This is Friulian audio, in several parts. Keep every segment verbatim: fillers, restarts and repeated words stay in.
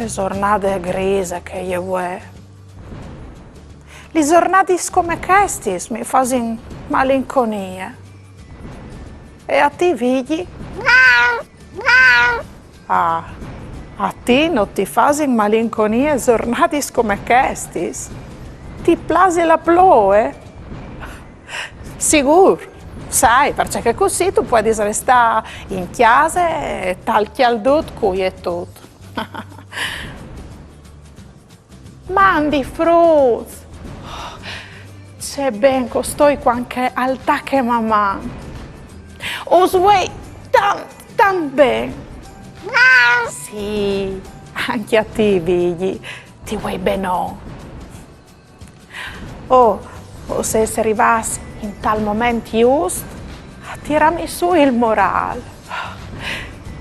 Che zornade grise che e je vuê. Lis zornadis come chestis mi fasin malinconie. E a ti, Vigji? Ah, a ti no ti fasin malinconie zornadis come chestis? Ti plasi la ploie? Sigûr, sai, parcè che cussì tu puedis restâ in cjase e tal cjaldut cui e tut. Mandi fruts! Ce ben che o stoi cuant che al tache Maman! Us vuei tant, tant ben! Sì, ancje a ti, Vigji, ti vuei benon. Oh, o sês rivâts intal moment just a tirâmi sù il morâl.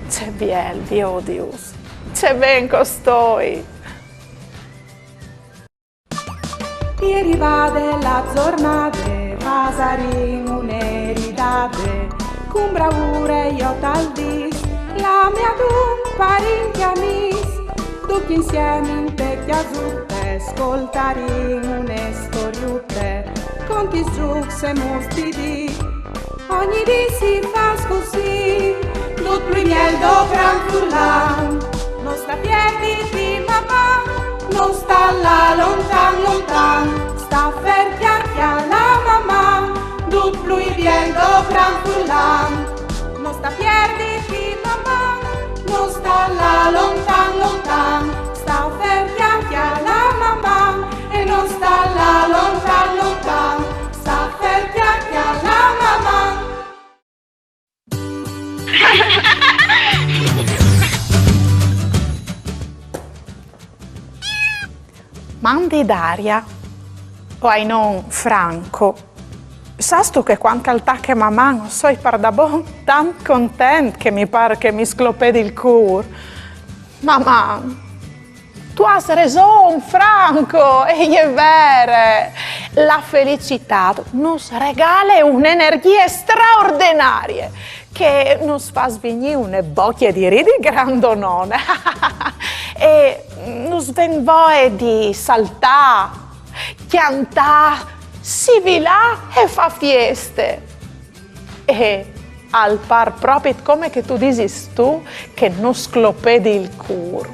Ce biel, Diu, Diu, ce ben che o stoi! E rivade la zornade, fasarìn une ridade, cun braure jo tal dîs, clamìn adun parint e amîs, ducj insiemi inte cjasute, scoltarìn une storiute, contis, zûcs e mûts di dì. Ogni dì si fâs cussì, dut plui biel dopran furlan. No sta pierditi, Maman, no sta lâ lontan, lontan. Sta fer, cjale, cjale Maman, dut plui biel dopran furlan. No sta pierditi, Maman, no sta lâ lontan, lontan. Sta fer, cjale, cjale Maman, e no sta lâ lontan, lontan. Sta fer, cjale, cjale Maman. Mandi Daria, o ai non Franco. Sâstu che cuant che al tache Maman o soi pardabon tant content che mi pâr che mi sclopedi il cûr? Maman! Tu âs reson, Franco, e je vere. La felicitât nus regale une energjie straordenarie che nus fâs vignî une bocje di ridi grandonone. E nus ven voie di saltâ, cjantâ, sivilâ e fâ fieste. E al pâr propit come che tu disis tu che nus sclopedi il cûr.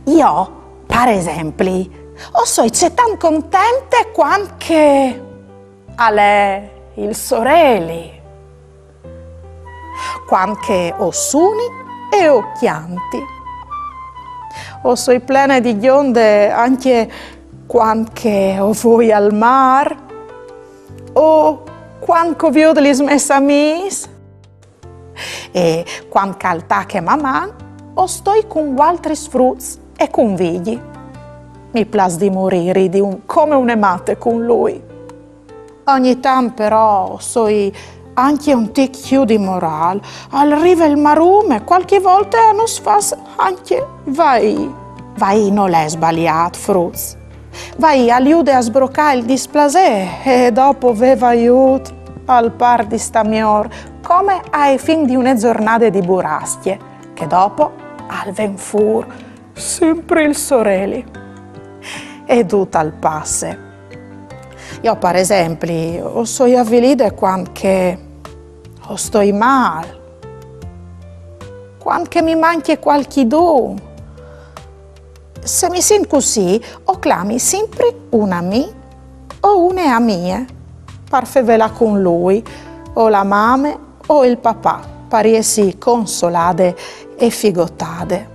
Jo, par esempli, o soi cetant contente cuant che al è il soreli, cuant che o suni e o cjanti. O soi plene di gjonde ancje cuant che o voi al mâr, o cuant che o viôt lis mês amiis. E cuant che al tache Maman, o stoi cun altris fruts e cun Vigji. Mi plâs di murî, ridi un, come une mate cun lui. Ogni tant però o soi ancje un tic jù di morâl, al rive il marum e cualchi volte a nus fâs ancje vaî. Vaî nol è sbaliât, fruts. Vaî al jude a sbrocâ il displasê e dopo vê vaiût al pâr di stâ miôr, come ae fin di une zornade di burascje, che dopo al ven fûr simpri il soreli. E dut al passe. Jo, par esempli, o soi avilide cuant che o stoi mâl, cuant che mi mancje cualchidun. Se mi sint cussì, o clami simpri un amì o une amie par fevelâ cun lui, o la mame o il papà, par jessi consolade e figotade.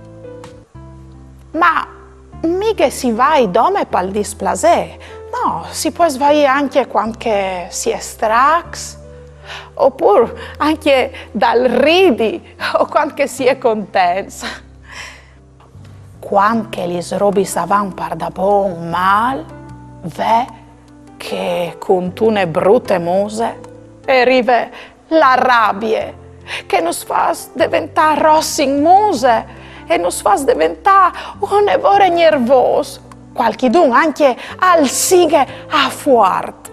Ma mighe si vai dome pal displasê, no, si pues vaî ancje cuant che si è stracs, opûr ancje dal ridi o cuant che si è contents. Cuant che lis robis a van pardabon mâl, ve che cuntune brute muse e rive la rabie, che nus fâs deventâ ros in muse e nus fâs deventâ une vore gnervôs. Cualchidun ancje al sighe a fuart.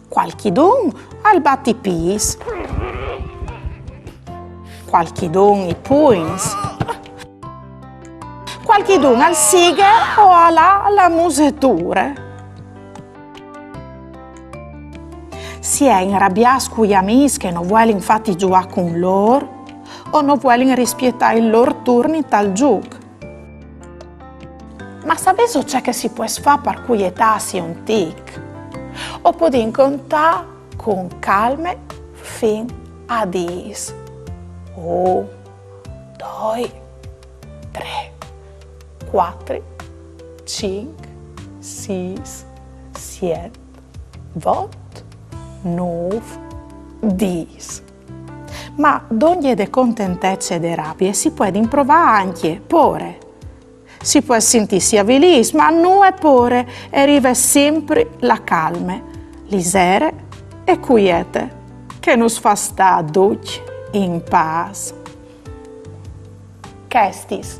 Cualchidun al bat i pîts. Cualchidun i pugns. Cualchidun al sighe o al à la museture. Si è inrabiâts cui amîs che no vuelin fâti zuiâ cun lôr o no vuelin rispietâ il lôr turn intal zûc. Ma savêso ce che si pues fâ par cuietâsi un tic? O podìn contâ cun calme fin a dîs. Un, doi, trê, cuatri, cinc, sîs, siet, vot, nûf, dîs. Ma dongje de contentece e de rabie si puedin provâ ancje pôre. Si pues sintîsi avilîts, ma nuie pôre, e rive simpri la calme, lizere e cuiete, che nus fâs stâ ducj in pâs. Chestis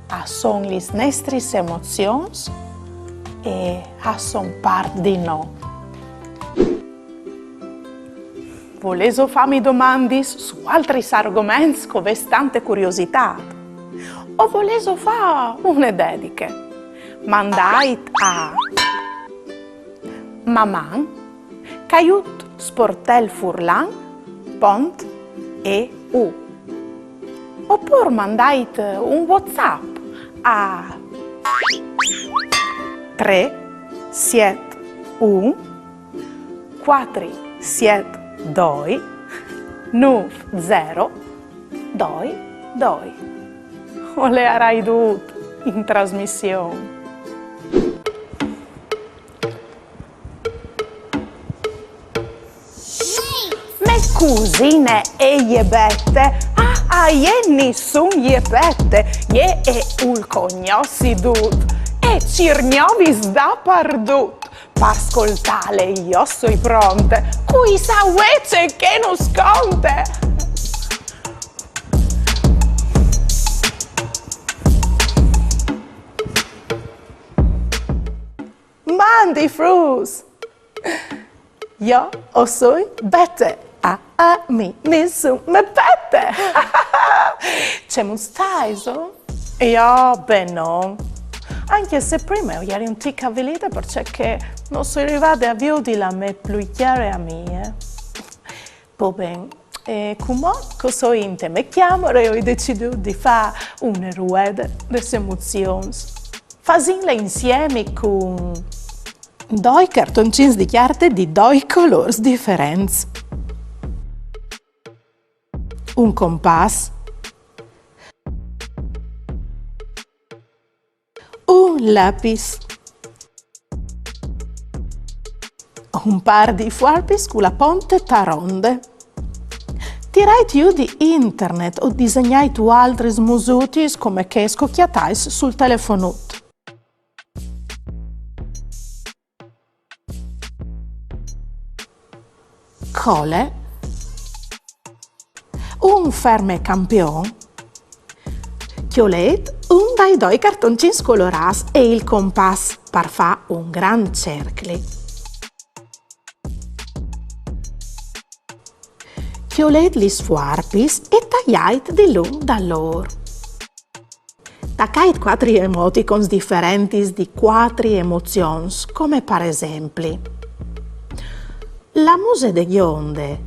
a son lis nestris emozions e a son part di nô. Volêso fâmi domandis su altris argoments che o vês tante curiositât? O volêso fâ une dediche? Mandait a maman caiut sportel furlan pont e u. Opûr mandait un WhatsApp a trê siet un cuatri siet doi nûf zero doi doi. O leiarai dut in trasmission. Mê cusine e je Bete, a, a jê nissun je pete, jê e vûl cognossi dut, e cîr gnovis dapardut. Par scoltâle jo o soi pronte, cui sa vuê ce che nus conte. Mandi fruts! Jo o soi Bete, a, a mi nissun me pete! Cemût staiso? Jo benon. Ancje se prime o jeri un tic avilide parcè che no soi rivade a viodi la mê plui cjare amie. Po ben, e cumò che o soi inte mê cjamare, o ai decidût di fâ une ruede des emozions. Fasìnle insiemi cun doi cartoncins di cjarte di doi colôrs diferents. Un compàs. Un lapis. Un pâr di fuarpis cu la ponte taronde. Tirait jù di internet o disegnait vualtris musutis come chês che o cjatais sul telefonut. Cole. Un fermecampion. Cjolêt un dai doi cartoncins colorâts e il compàs par fâ un grant cercli. Cjolêt lis fuarpis e taiait dilunc dal ôr. Tacait cuatri emoticons diferentis di cuatri emozions, come par esempli: la muse de gjonde,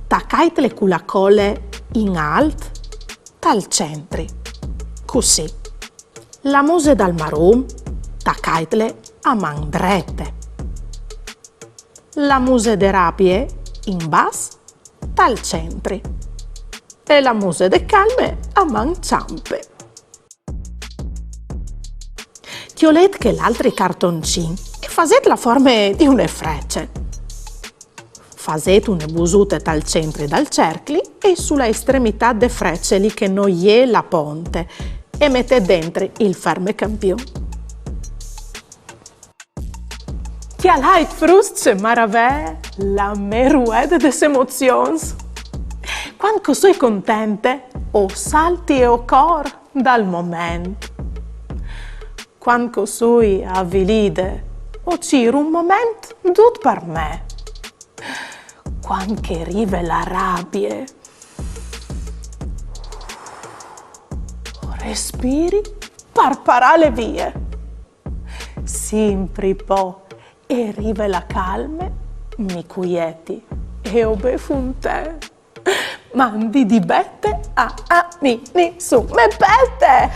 tacaitle cu la cole in alt tal centri, cussì. La muse dal marum, tacaitle a man drete. La muse de rabie in bas tal centri. E la muse de calme a man çampe. Cjolêt chel altri cartoncin e fasêt la forme di une frece. Fasêt une busute tal centri dal cercli e su la estremitât de frece li che no je la ponte e metêt dentri il fermecampion. Cjalait fruts ce maravee, la mê ruede des emozions! Cuant che o soi contente, o salti e o cor dal moment. Cuant che o soi avilide, o cîr un moment dut par me. Cuant che e rive la rabie, o respiri par parâle vie. Simpri po e rive la calme, mi cuieti e o bêf un tè. Mandi di bete a, a mi, ni su me pete.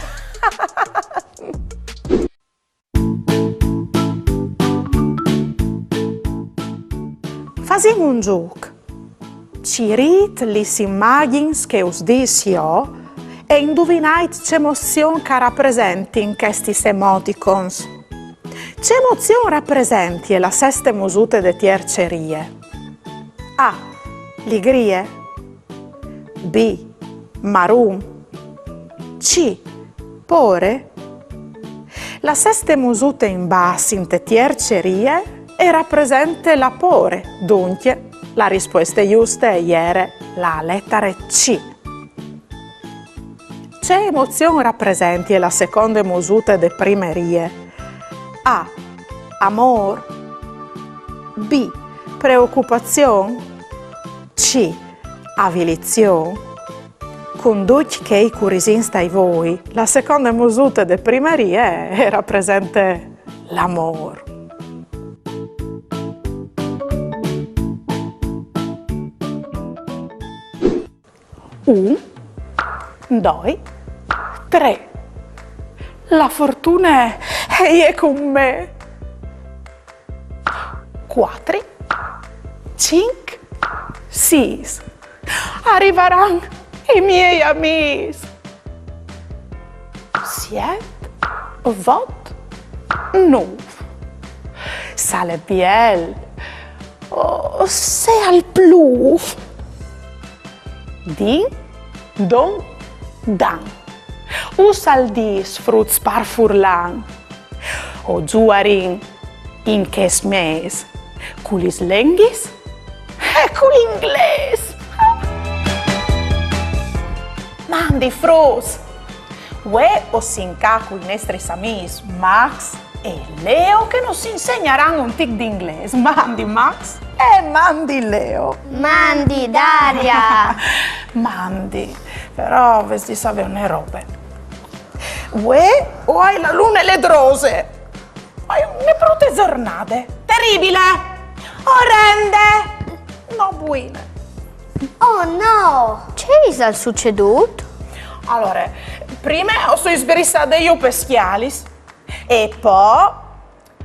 Fasìn un zûc. Cirît lis imagjins che us dîs jo e induvinait ce emozion che a rapresentin chestis emoticons. Ce emozion rapresentie la seste musute de tierce rie? A. Ligrie. B. Marum. C. Pôre. La seste musute in bas inte tierce rie e rapresente la pôre, duncje la rispueste juste e jere la letare C. Ce emozion rapresentie la seconde musute de prime rie? A. Amôr. B. Preocupazion. C. Avilizion. Cun ducj chei curisins tai voi, la seconde musute de prime rie e rapresente l'amôr. Un, doi, trê. La fortune e je cun me. Cuatri, cinc, sîs. A rivaran i miei amîs. Siet, vot, nûf. Se al è biel o se al plûf. Din, don, dan. Us al dîs, fruts, par furlan. O zuarìn in chest mês cu lis lenghis e cul inglês. Mandi fruts! Vuê o sin ca cui nestris amîs Max e Leo che nus insegnaran un tic di inglês. Mandi Max e mandi Leo. Mandi Daria. Mandi, però vês di savê une robe. Vuê o ai la lune ledrose. O ai une brute zornade. Teribile. Orende. No buine. Oh no! Ce isal sucedût? Alore, prime o soi sbrissade jù pes scjalis e po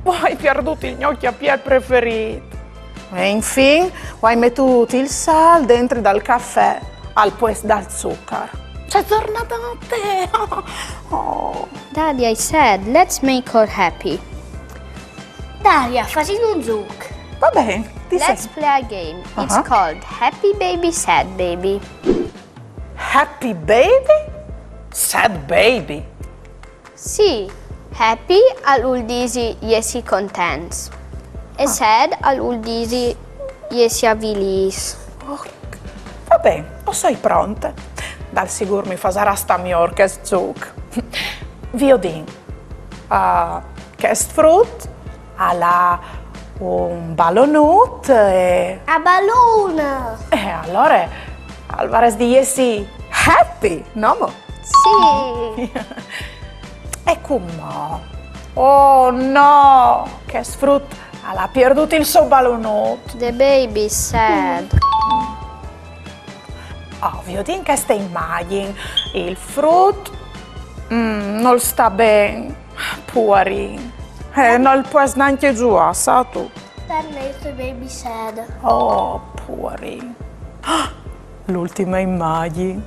o ai pierdût il gno cjapiel preferît. E infin o ai metût il sâl dentri dal cafè al puest dal zucar. Ce zornadate! Oh. Daria, I said, let's make her happy. Daria, fasìn un zûc. Va ben, ti sint. Let's play a game. It's called Happy Baby, Sad Baby. Happy baby? Sad baby? Sì, happy al vûl dî jessi contents. E sad al vûl dî jessi avilîts. Ok. Va ben, o soi pronte. Dal sigûr mi fasarà stâ miôr chest zûc. Viodìn. Ah, chest frut al à un balonut e... A balun! E alore al varès di jessi happy, no mo? Sì! E cumò? Oh no! Chest frut al à pierdût il so balonut. The baby is sad. Oh, viodìn cheste imagjin. Il frut, mm, nol sta ben, puarin. Eh, nol pues nancje zuiâ, sâstu. That makes the baby sad. Oh, puarin. L'ultime imagjin.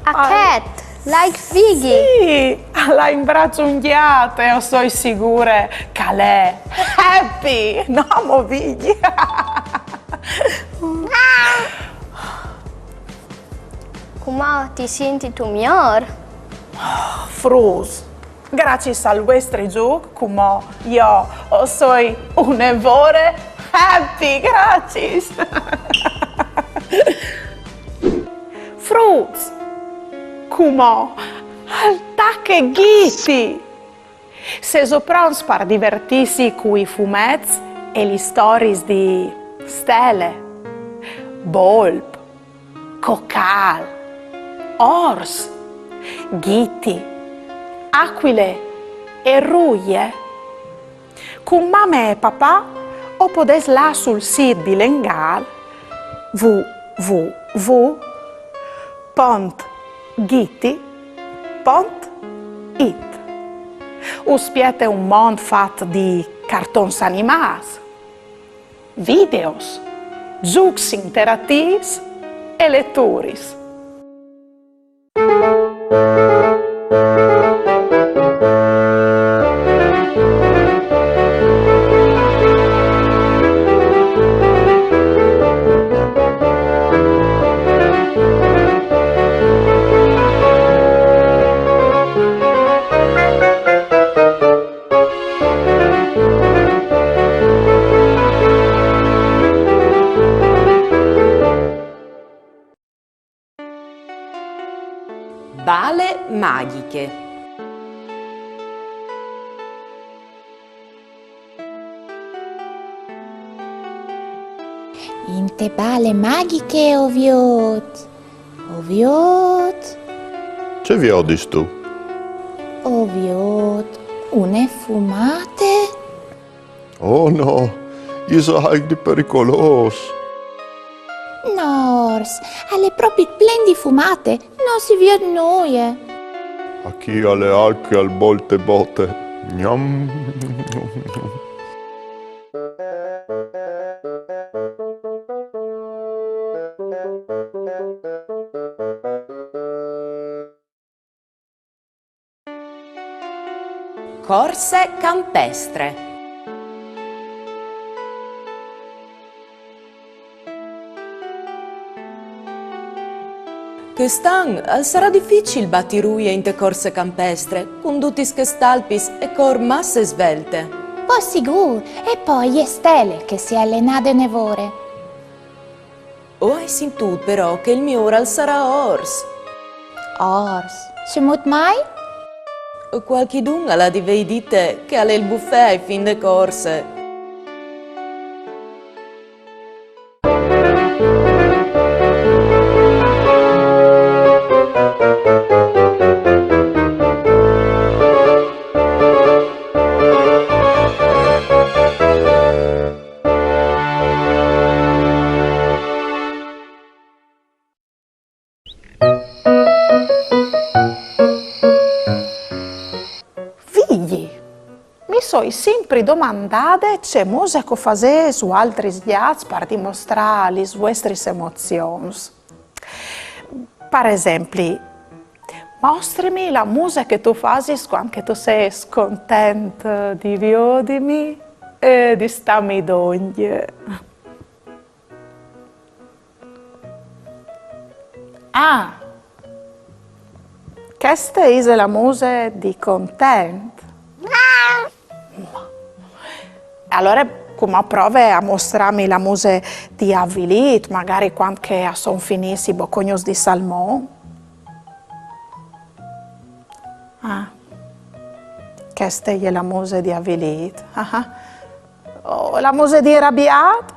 A cat, like Vigji. Sì, al à in braç un gjat e o soi sigure che al è happy, no mo Vigji? Cumò ti sintistu miôr? Fruts, graciis al vuestri zûc, cumò jo o soi une vore happy, graciis! Fruts, cumò al tache Ghiti! Sêso pronts par divertîsi cui fumets e lis storiis di Stele, Bolp, Cocâl, Ors, Ghiti, Acuile e Ruie. Cun mame e papà o podês lâ sul sît bilengâl www pont ghiti pont it. Us spiete un mont fat di cartons animâts, videos, zûcs interatîfs e leturis. Bale magjiche. Inte bale magjiche o viôt, o viôt. Ce viodistu? O viôt une fumate. Oh no, ise alc di pericolôs. No, Ors, al è propit plen di fumate, no si viôt nuie. Achì al è alc che al bolte bote. Gnam. Corse campestre. Chest an al sarà dificil bati Ruie inte corse campestre, cun dutis chês talpis e cor masse svelte. Po sigûr, e po e je Stele che si è alenade une vore. O ai sintût però che il miôr al sarà Ors. Ors? Cemût mai? Cualchidun al à di vêi dite che al è il bufet ae fin de corse. Figli, mi soi simpri domandade ce muse che o fasês vualtris gjats par dimostrâ lis vuestris emozions. Par esempli, mostrimi la muse che tu fasis cuant che tu sês content di viodimi e di stâmi dongje. Ah, cheste ise la muse di content. Alore, cumò prove a mostrâmi la muse di avilît, magari cuant che a son finîts i bocognuts di salmon. Ah, cheste e je la muse di avilît. Ah, ah. Oh, la muse di rabiât?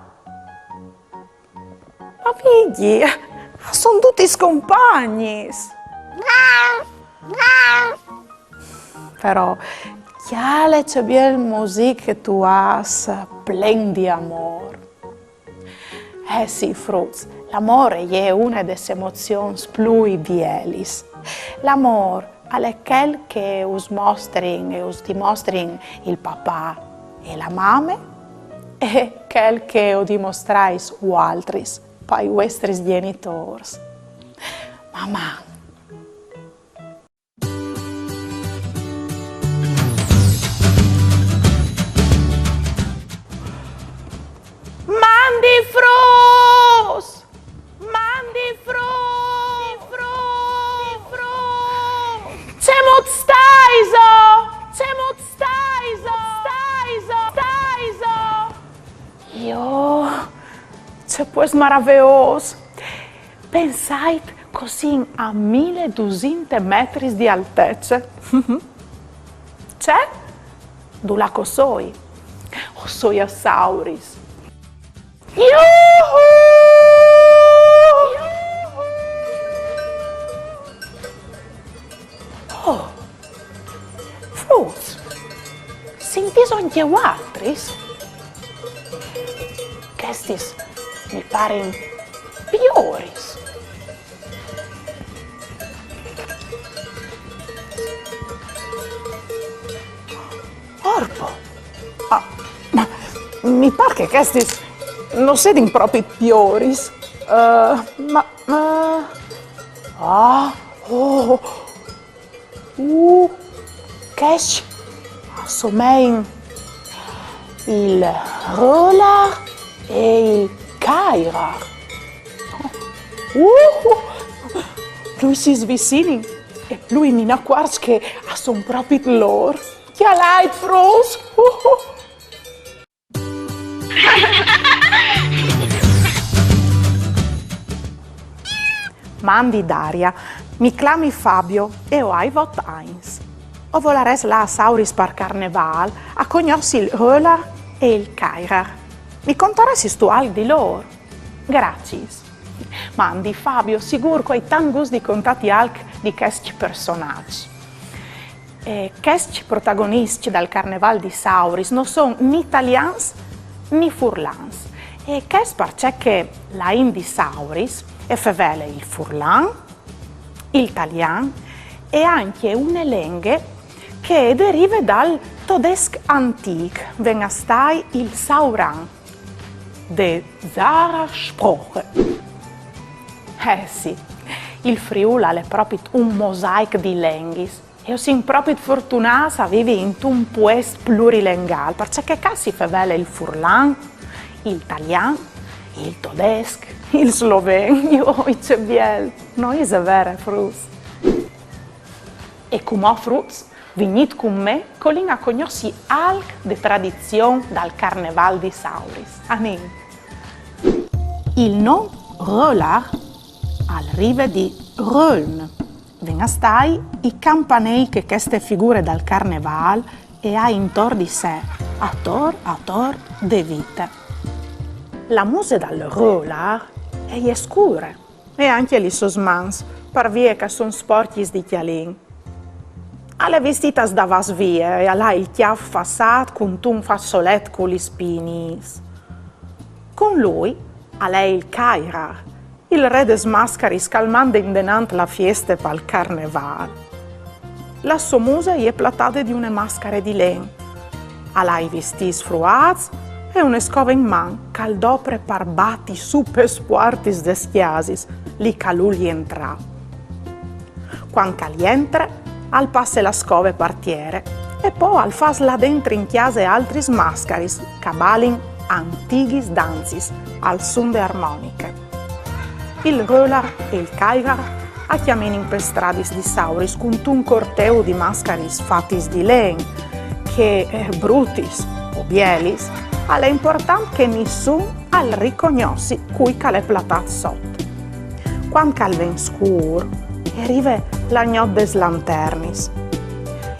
Ma figli, a son dutis compagnis. Però, cjale ce biel musîc che tu âs, plen di amôr. Eh sì, fruts, l'amôr e je une des emozions plui bielis. L'amôr al è chel che us mostrin e us dimostrin il papà e la mame, e chel che o dimostrais vualtris pai vuestris gjenitôrs. Maman! Mandi fruts! Mandi fruts! Fruts! Cemût staiso? Cemût staiso? Staiso? Staiso? Jo, ce puest maraveôs! Pensait che o sin a mil e dusinte metris di altece. Ce? Dulà che o soi? O soi a Sauris. Juhu! Oh, E voaltris? Chestis mi parin pioris. Orpo! Ah, ma mi par che chestis no sedin propit pioris. Eh, ma, ma... Ah, oh, uh, chescj a somein il Rölar e il Cairar. Uh, plui si svicinin e plui mi inacuarç che a son propit lôr. Cjalait, fruts! Uh. Mandi Daria, mi clami Fabio e o ai vot agns. O volarès lâ a Sauris par Carnevâl a cognossi il Rölar e il Cairar. Mi contaressistu alc di lôr? Graciis. Mandi Fabio, sigûr che o ai tant gust di contâti alc di chescj personaçs. E chescj protagoniscj dal Carnevâl di Sauris no son ni talians ni furlans. E chest parcè che la int di Sauris e fevele il furlan, il talian e ancje une lenghe che e derive dal todesc antîc, ven a stâi il sauran, de Zara Sproche. Eh sì, il Friûl al è propit un mosaic di lenghis. E o sin propit fortunâts a vivi intun puest plurilengâl, parcè che ca si fevele il furlan, il talian, il todesc, il sloven. Joi, ce biel! No ise vere, fruts? E cumò, fruts, vignît cun me, che o lin a cognossi alc de tradizion dal Carnevâl di Sauris. Anìn! Il non Rölar al rive di Röln, ven a stâi i campanei che cheste figure dal Carnevâl e à intor di se, ator ator de vite. La muse dal Rölar e je scure, e ancje lis sôs mans, par vie che a son sporcjis di cjalin. Al è vistît a sdavàs vie e al à il cjâf façât cuntun façolet cu lis spiniis. Cun lui al è il Cairar, il re des mascaris che al mande indenant la fieste pal Carnevâl. La sô muse e je platade di une mascare di len. Al à i vistîts fruâts e une scove in man che al dopre par bati sù pes puartis des cjasis, li che al vûl jentrâ. Cuant che al jentre, al passe la scove par tiere e po al fâs lâ dentri in cjase altris mascaris che a balin antighis dancis al sun de armoniche. Il Rölar e il Cairar a cjaminin pes stradis di Sauris cuntun corteu di mascaris fatis di len, che, eh, brutis o bielis, al è impuartant che nissun al ricognossi cui che al è platât sot. Cuant che al ven scûr, e rive la gnot des lanternis.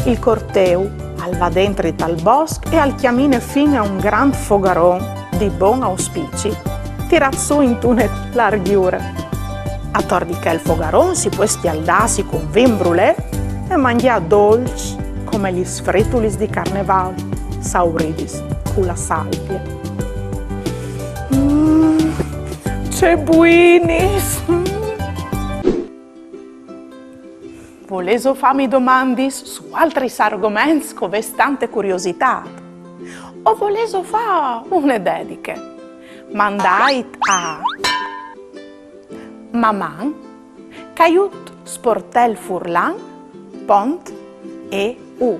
Il corteu al va dentri tal bosc e al cjamine fin a un grant fogaron di bon auspici, tirât sù intune largjure. Ator di chel fogaron si pues scjaldâsi cun vin brulé e mangjâ dolçs come lis fritulis di Carnevâl, sauridis cu la salvie. Mm, ce buinis! Volêso fâmi domandis su altris argoments che o vês tante curiositât? O volêso fâ une dediche? Mandait a maman caiut sportel furlan pont e u.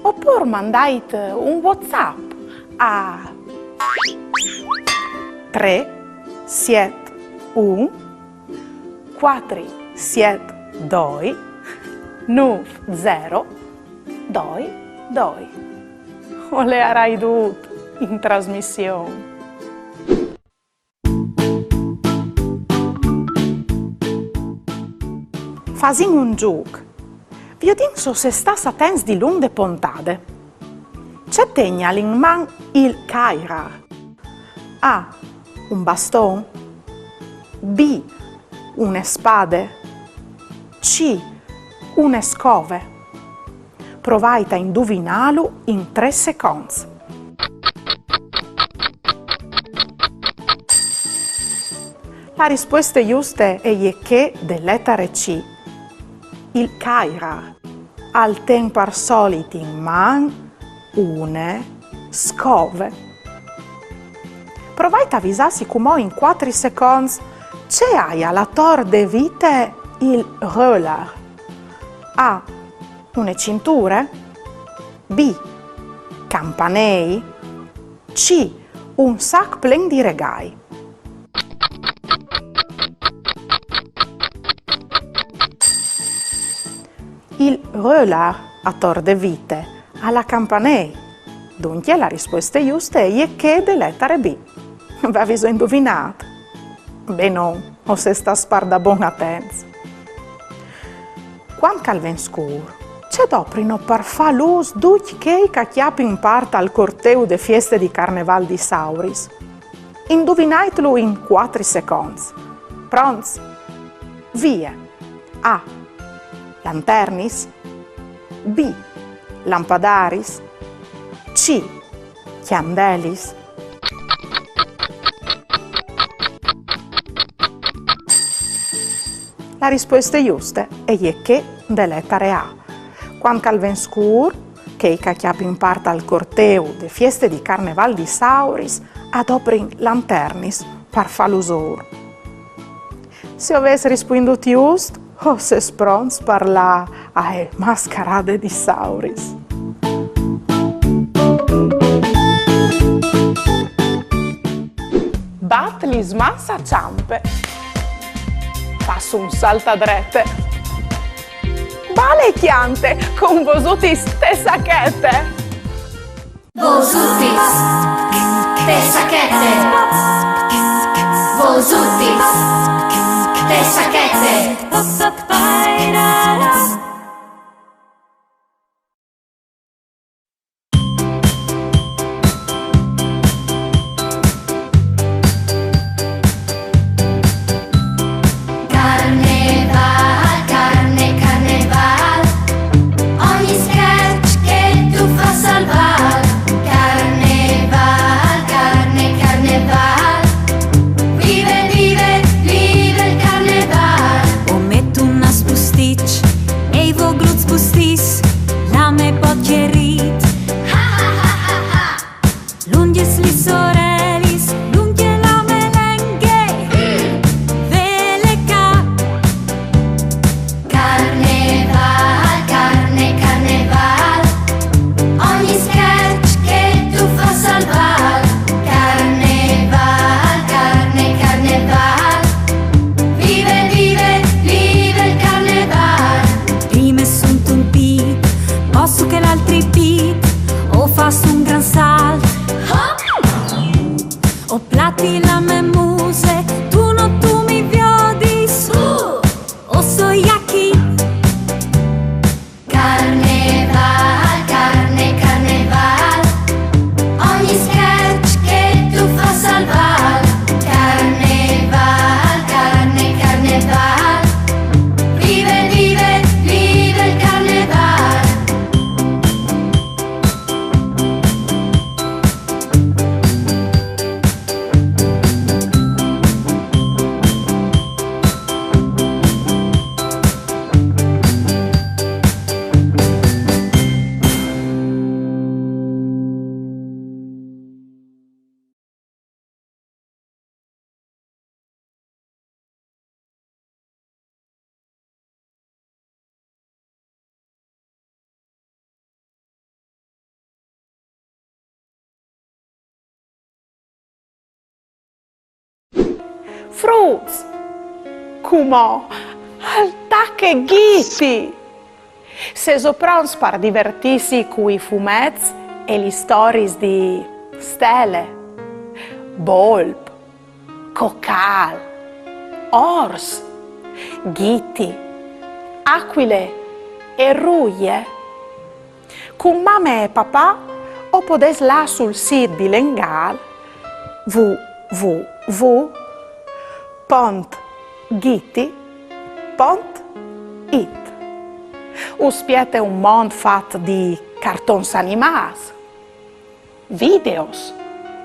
Opûr mandait un WhatsApp a trê siet un cuatri siet doi nûf zero doi doi. O leiarai dut in trasmission. Fasìn un zûc. Viodìn se o sês stâts atents dilunc de pontade. Ce tegnial in man il Cairar? A. Un baston. B. Une spade. C. Une scove. Provait a induvinâlu in trê seconts. La rispueste juste e je chê de letare C. Il cairar al ten par solit in man une scove. Provait a visâsi cumò in cuatri seconts ce aial ator de vite il rölar. A. Une cinture? B. Campanei? C. Un sac plen di regâi. Il rölar ator de vite al à campanei. Duncje la rispueste juste e je chê de letare B. Vêso induvinât? Benon, o sês stâts pardabon atents. Cuant che al ven scûr, ce doprino par fâ lûs ducj chei che a cjapin part al corteu de fieste di Carnevâl di Sauris? Induvinaitlu in cuatri seconts. Pronts? Vie! A. Lanternis. B. Lampadaris. C. Cjandelis. La rispueste juste e je chê de letare A. Cuant che al ven scûr, chei che a cjapin part al corteu de fieste di Carnevâl di Sauris a doprin lanternis par fâ lusôr. Se o vês rispuindût just, o sês pronts par lâ ae mascarade di Sauris. Bat lis mans a çampe. Fâs un salt a drete. Bale e cjante cun Vosutis te sachete. Vosutis te sachete. Vosutis te sachete. Carnevâl, carne, carnevâl, ogni scherç che tu fâs al vâl. Carnevâl, carne, carnevâl, vive, vive, vive il carnevâl. O met un nâs pustiç e i vogluts bustîs, la mê bocje rît. Lungjes lis orelis, lungje la mê lenghe, vele ca. Carnevâl, carne, carnevâl, ogni scherç che tu fâs al vâl. Carnevâl, carne, carnevâl, vive, vive, vive il carnevâl. Prime sunt un pît, po su chel altri pît, o fâs un grant salt. Hop! O plati la mê muse, tu no tu mi viodis. Uh! O soi achì. Carnevâl, carne, carnevâl, ogni scherç che tu fâs al vâl. Carnevâl, carne, carnevâl, vive, vive, vive il carnevâl. Fruts! Cumò al tache Ghiti! Sêso pronts par divertîsi cui fumets e lis storiis di Stele, Bolp, Cocâl, Ors, Ghiti, Acuile e Ruie? Cun mame e papà o podês lâ sul sît bilengâl w w w pont ghiti pont it. Us spiete un mont fat di cartons animâts, videos,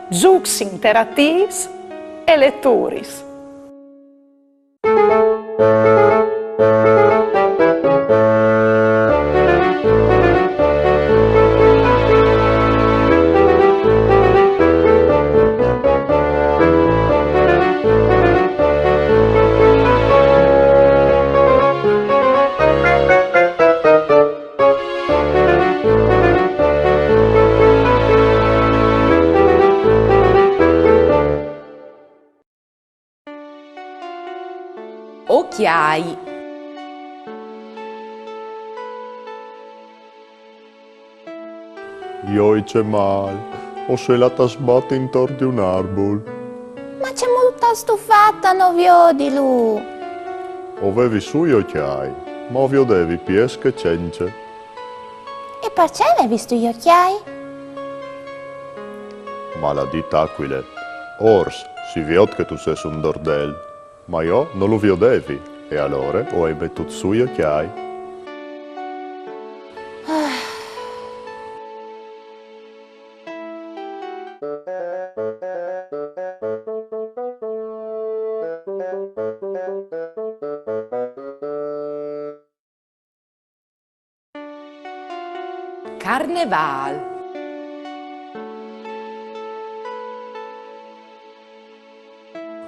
zûcs interatîfs e leturis. Ocjâi. Joi, ce mâl! O soi lât a sbati intor di un arbul. Ma cemût âstu fat a no viodilu? O vevi sù i ocjâi, ma o viodevi piês che cence. E parcè vevistu i ocjâi? Maladit acuile, ors, si viôt che tu sês un dordel. Ma jo no lu viodevi, e alore o ai metût sù i ocjâi. Carnevâl.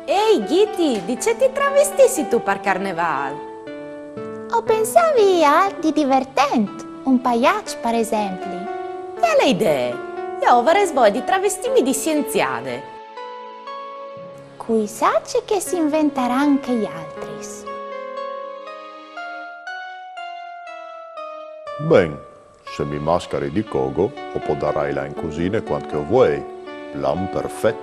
Ehi, Ghiti, di ce ti travestissistu par Carnevâl? O pensavi a alc di divertent, un paiaç, par esempli. Biele idee! Jo o varès voie di travestîmi di sienziade. Cui sa ce che si inventaran ancje i altris. Ben, se mi mascari di cogo, o podarai lâ in cusine cuant che o vuei. Plan perfet.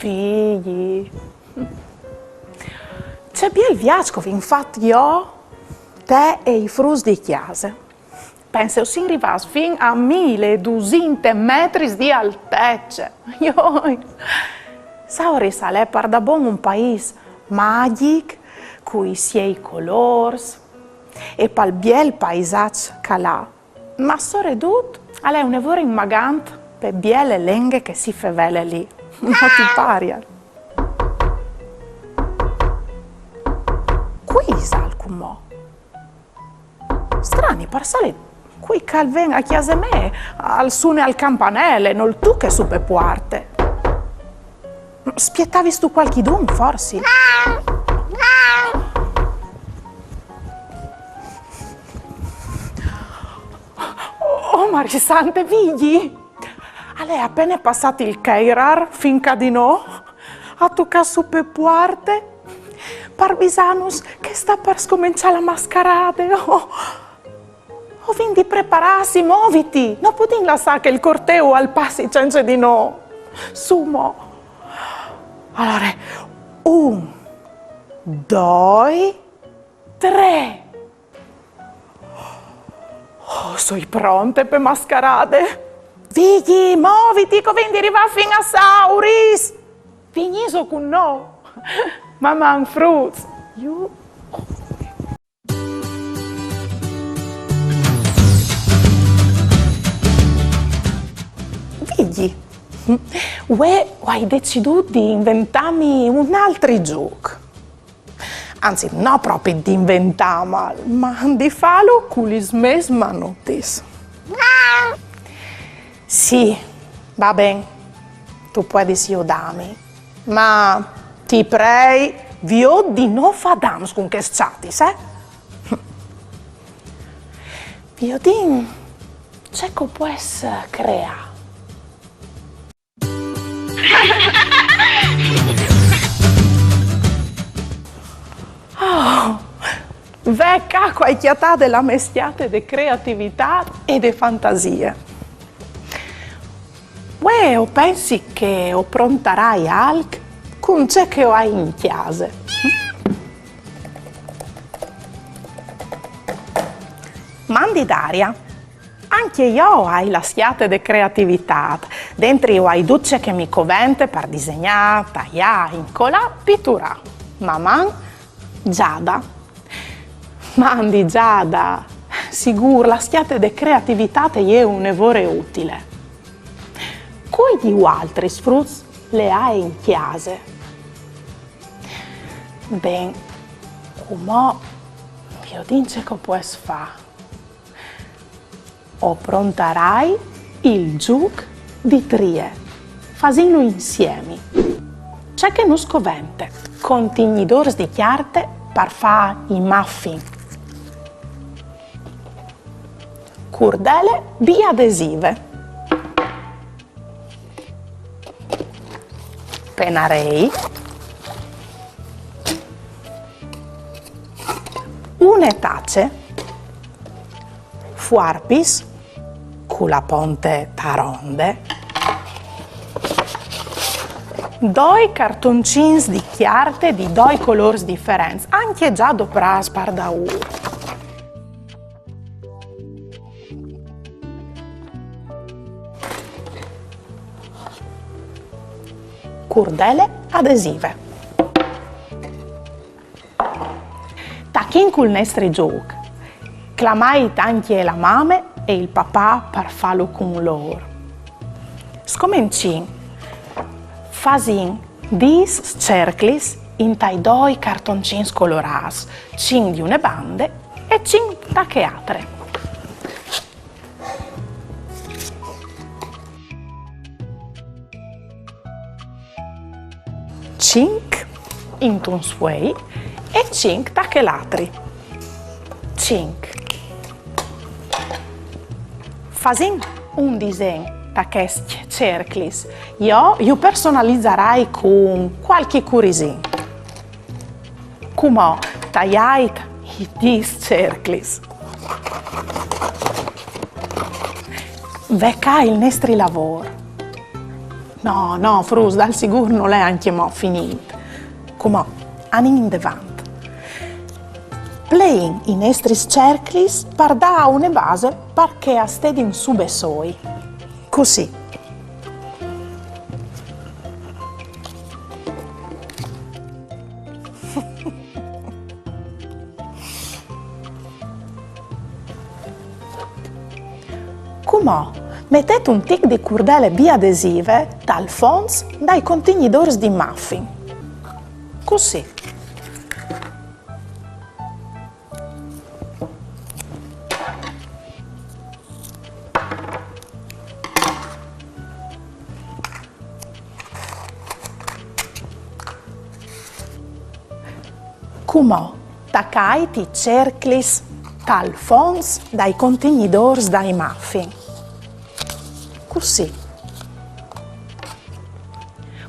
Fîs, ce biel viaç che o vin fat jo, te e i fruts di cjase. Pense, o sin rivâts fin a mil e dusinte metris di altece. Joi! Sauris al è pardabon un paîs magjic, cui siei colôrs, e pal biel paisaç che al à, ma soredut al è une vore inmagant pe biele lenghe che si fevele li. No ti parial? Cui isal cumò? Strani, par solit, cui che al ven a cjase mê al sune al campanel e nol tuche su pe puarte. Spietavistu cualchidun, forsit? Oh, Marie Sante, Vigji! Al è a pene passât il Cairar fin ca di nô, al à tucât su pe puarte par visânus che e sta par scomençâ la mascarade. Oh, o vin di preparâsi, moviti! No podìn lassâ che il corteu al passi cence di nô. Su mo. Alore, un, doi, trê. Oh, o soi pronte pe mascarade. Vigji, moviti, che o vin di rivâ fin a Sauris. Vignîso cun nô. Maman, fruts. Ju. Vigji, vuê o ai decidût di inventâmi un altri zûc. Anzit, no propit di inventâmal, ma di fâlu cu lis mês manutis. Sì, va ben, tu puedis judâmi, ma ti prei, viôt di no fâ dams cun chês çatis, eh? Viodìn ce che o pues creâ. Oh, ve ca che o ai cjatade la mê scjate de creativitât e de fantasie. Vuê o pensi che o prontarai alc cun ce che o ai in cjase. Mandi Daria. Ancje jo o ai la scjate de creativitât. Dentri o ai dut ce che mi covente par disegnâ, taiâ, incolâ, piturâ. Maman, Giada. Mandi Giada. Sigûr, la scjate de creativitât e je une vore utile. Cui di voaltris fruts le à in cjase? Ben, cumò viodìn ce che o pues fâ. O prontarai il zûc di trie. Fasìnlu insiemi. Ce che nus covente: contignidôrs di cjarte par fâ i muffin, curdele biadesive, penarei, une tace, fuarpis cu la ponte taronde, doi cartoncins di cjarte di doi colôrs diferents, ancje za doprâts par daûr. Curdele adesive. Tachìn cul nestri zûc. Clamait ancje la mame e il papà par fâlu cun lôr. Scomencìn. Fasìn dîs cerclis intai doi cartoncins colorâts, cinc di une bande e cinc ta chê altre. Cinc intun sfuei e cinc ta chel altri. Cinc. Fasìn un disen ta chescj cerclis. Jo ju personalizarai cun cualchi curisin. Cumò taiait i dîs cerclis. Ve ca il nestri lavôr. No, no, fruts, dal sigûr nol è ancjemò finît. Cumò, anìn indevant. Pleìn i nestris cerclis par dâ une base par che a stedin sù bessôi. Cussì. Cumò metêt un tic di curdele biadesive tal fonts dai contignidôrs di muffin. Cussì. Cumò tacait i cerclis tal fonts dai contignidôrs dai muffin. Cussì.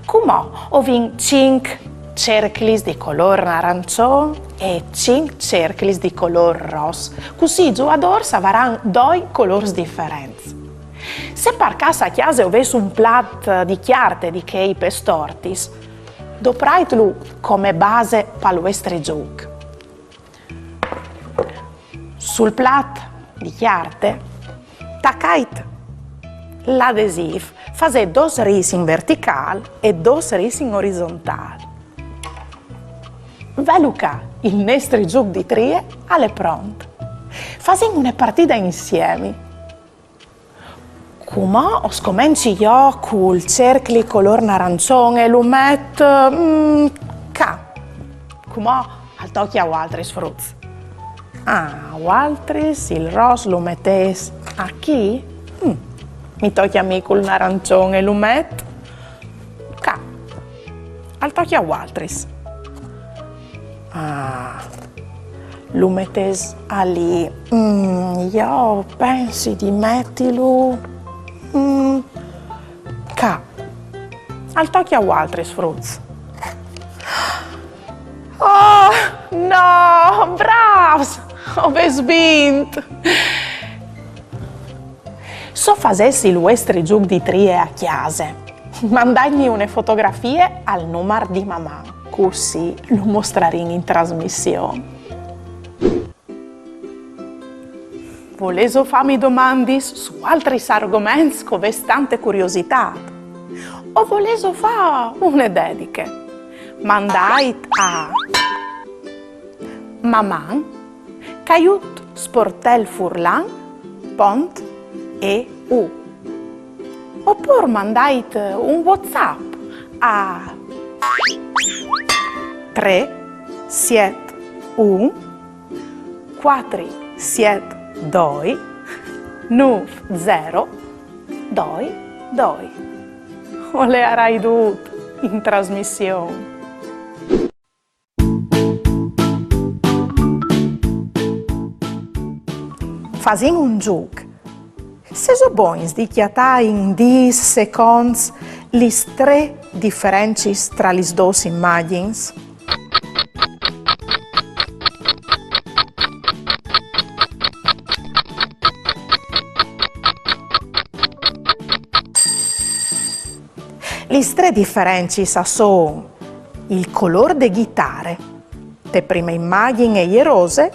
Cumò o vin cinc cerclis di colôr narançon e cinc cerclis di colôr ros. Cussì i zuiadôrs a varan doi colôrs diferents. Se par câs a cjase o vês un plat di cjarte di chei pes tortis, dopraitlu come base pal vuestri zûc. Sul plat di cjarte tacait l'adesîf, fasêt dôs rîs in verticâl e dôs rîs in orizontâl. Velu ca, il nestri zûc di trie al è pront. Fasìn une partide insiemi. Cumò o scomenci jo cul cercli colôr narançon e lu met, mm, ca. Cumò al tocje a voaltris fruts. Ah, voaltris il ros lu metês achì? Mm. Mi tocje a mi cul narançon e lu met ca. Al tocje a voaltris. Ah, lu metês alì. Mm, jo o pensi di metilu, mm, ca. Al tocje a voaltris fruts. Oh, no, brâfs! O vês vint! Se o fasês il vuestri zûc di trie a cjase, mandaitmi une fotografie al numar di Maman, cussì lu mostrarìn in trasmission. Volêso fâmi domandis su altris argoments che o vês tante curiositât? O volêso fâ une dediche? Mandait a maman caiut sportelfurlan pont e u. Opûr mandait un WhatsApp a trê siet un cuatri siet doi nûf zero doi doi. O leiarai dut in trasmission. Fasìn un zûc. Sêso bogns di cjatâ in dîs seconts lis trê diferencis tra lis dôs imagjins? Lis trê diferencis a son il colôr de ghitare, te prime imagjin e je rose,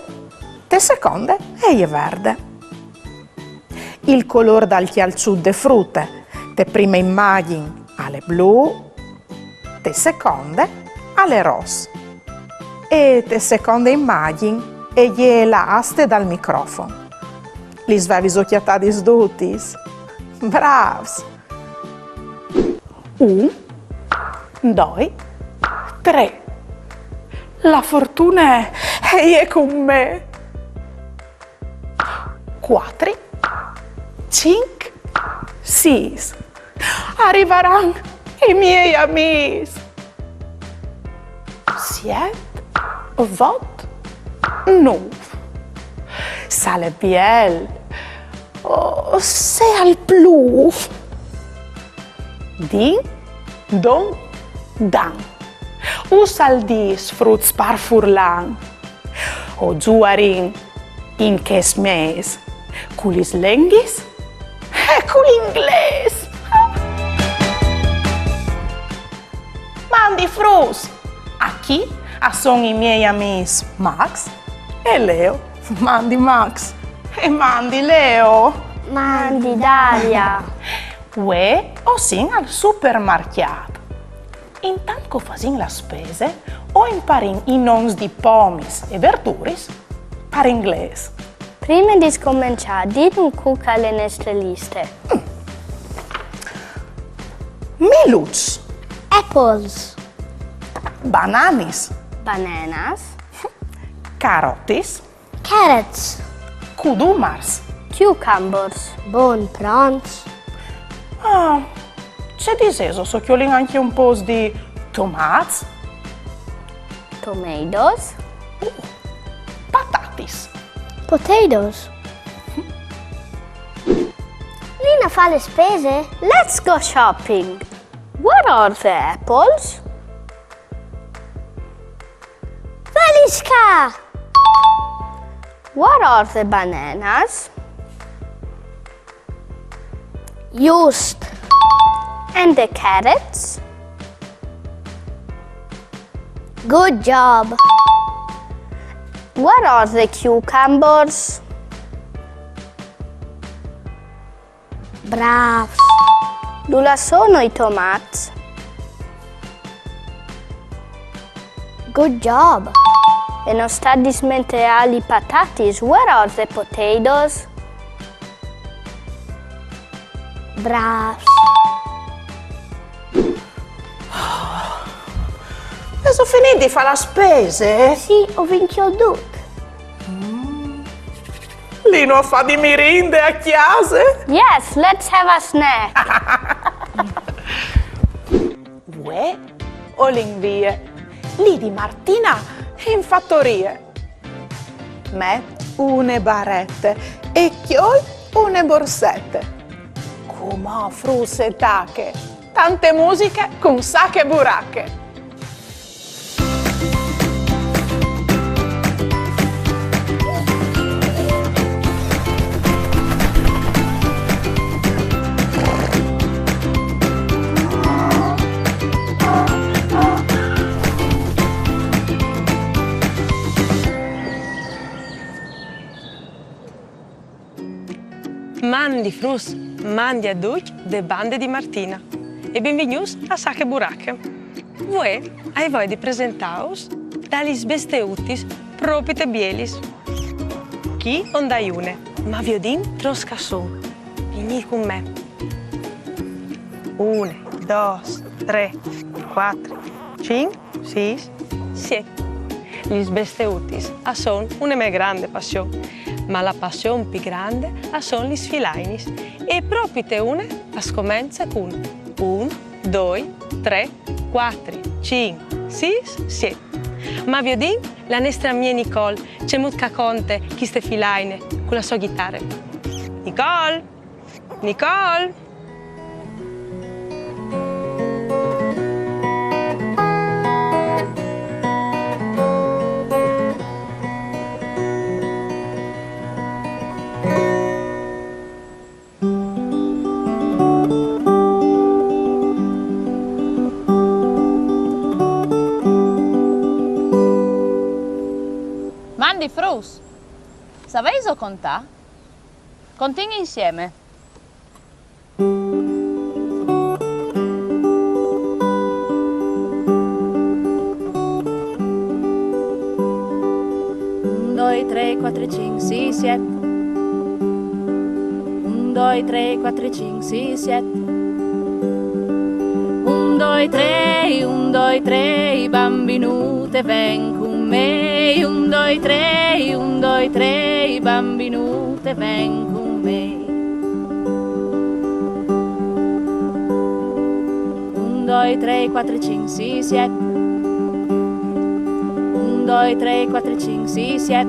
te seconde e je verde. Il colôr dal cjalçut de frute, te prime imagjin al è blu, te seconde al è ros. E te seconde imagjin e je la aste dal microfon. Lis vêso cjatadis dutis? Brâfs! Un, doi, trê. La fortune e je cun me. Cuatri, cinc, sîs. A rivaran i miei amîs. Siet, vot, nûf. Se al è biel o se al plûf. Din, don, dan. Us al dîs fruts par furlan. O zuarìn in chest mês cu lis lenghis e cul inglês. Mandi fruts! Achì a son i miei amîs Max e Leo. Mandi Max e mandi Leo! Mandi Daria! Vuê o sin al supermarcjât. Intant che o fasìn la spese, o imparìn i nons di pomis e verduris par inglês. Prime di scomençâ, dîmi cui che al è ne nestre liste. Miluçs. Apples. Bananis. Bananas. Carotis. Carrots. Cudumars. Cucumbers. Bon, pronts. Ah, ce disêso se o cjolìn ancje un pôc di tomâts? Tomatoes. Uh, patatis. Potatoes. Lin a fâ la spese? Let's go shopping. Where are the apples? Velis ca! Where are the bananas? Just. And the carrots? Good job! Where are the cucumbers? Brâfs! Dulà sono i tomâts? Good job! E no stâ dismenteâ li patatis, where are the potatoes? Brâfs! Vêso finît di fâ la spese? Sì, o vin cjodût. Lino a fâ di mirinde a cjase? Yes, let's have a snack. Vuê o lin vie. Li di Martina in fatorie. Met une barete e cjol une borsete. Cumò fruts e tache, tante musiche cun Sache Burache. Mandi fruts, mandi a ducj de bande di Martina e benvignûts a Sache Burache. Vuê ai voie di presentâus da lis besteutis propite bielis. Chi o 'nd ai une, ma viodìn trops che a son. Vignît cun me. Une, dôs, trê, cuatri, cinc, sîs, siet. Lis besteutis a son une mê grande passion, ma la passion plui grande a son lis filainis. E propite une a scomence cun un, doi, trê, cuatri, cinc, sîs, siet. Ma viodìn la nestre amie Nicole cemût che a conte cheste filaine cu la sô ghitare. Nicole! Nicole! Mandi fruts! Saveiso contâ? Contìn insiemi. Un, doi, trê, cuatri, cinc, sîs, siet. Un, doi, trê, cuatri, cinc, sîs, siet. Un, doi, trê, un, doi, trê, bambinute, ven cun me. Un, doi, trê, un, doi, trê, bambinute, ven cun me. Un, doi, trê, cuatri, cinc, sîs, siet. Un, doi, trê, cuatri, cinc, sîs, siet.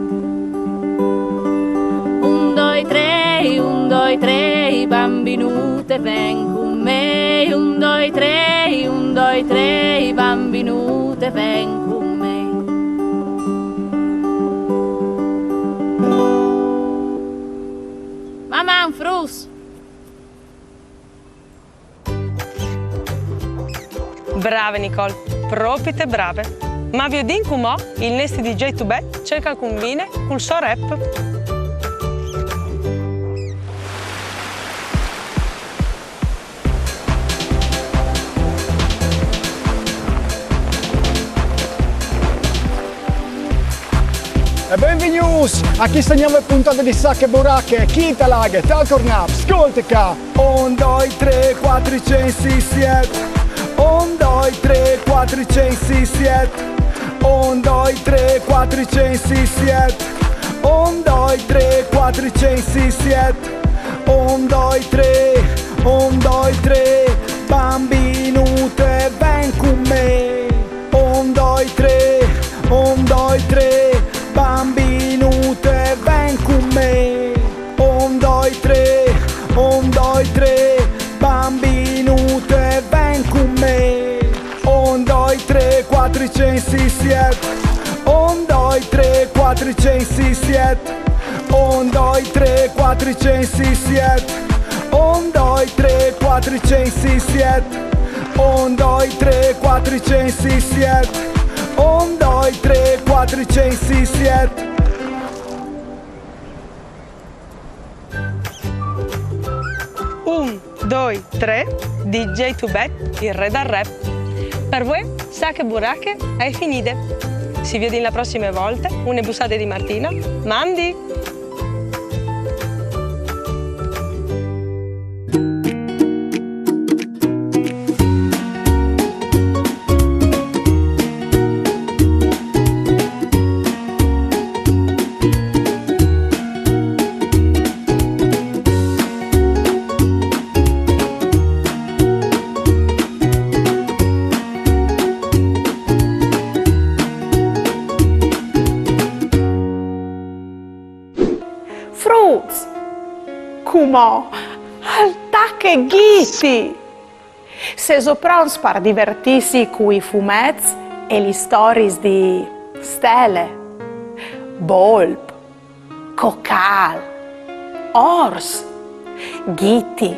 Un, doi, trê, un, doi, trê, bambinute, ven cun me. Un, doi, trê, un, doi, trê, bambinute, ven cun me. Maman, fruts! Brave Nicole, propite brave. Ma viodìn cumò il nestri di J due Bad ce che al cumbine cul so rap. E benvignûts a cheste gnove pontade di Sache Burache, chi te laghe, tal cornap, scolte ca. Un, doi, trê, cuatri, cinc, sîs, siet. Un, doi, trê, cuatri, cinc, sîs, siet. Un, doi, trê, cuatri, cinc, sîs, siet. Un, doi, trê, cuatri, cinc, sîs, siet. Un, doi, trê, un, doi, trê, bambinute, ven cun me. Un, doi, trê, un, doi, trê, bambinute, ven cun me. Un, doi, trê, un, doi, trê, bambinute, ven cun me. Un, doi, trê, cuatri, cinc, sîs, siet. Un, doi, trê, cuatri, cinc, sîs, siet. Un, doi, trê, cuatri, cinc, sîs, siet. Un, doi, trê, cuatri, cinc, sîs, siet. Un, doi, trê, cuatri, cinc, sîs, siet. Un, doi, trê, cuatri, cinc, sîs, siet. Un, doi, trê, di J due Bad, il re dal rap. Par vuê, Sache Burache e je finide. Si viodìn la prossime volte, une bussade di Martina. Mandi! Fruts! Cumò al tache Ghiti! Sêso pronts par divertîsi cui fumets e lis storiis di Stele, Bolp, Cocâl, Ors, Ghiti,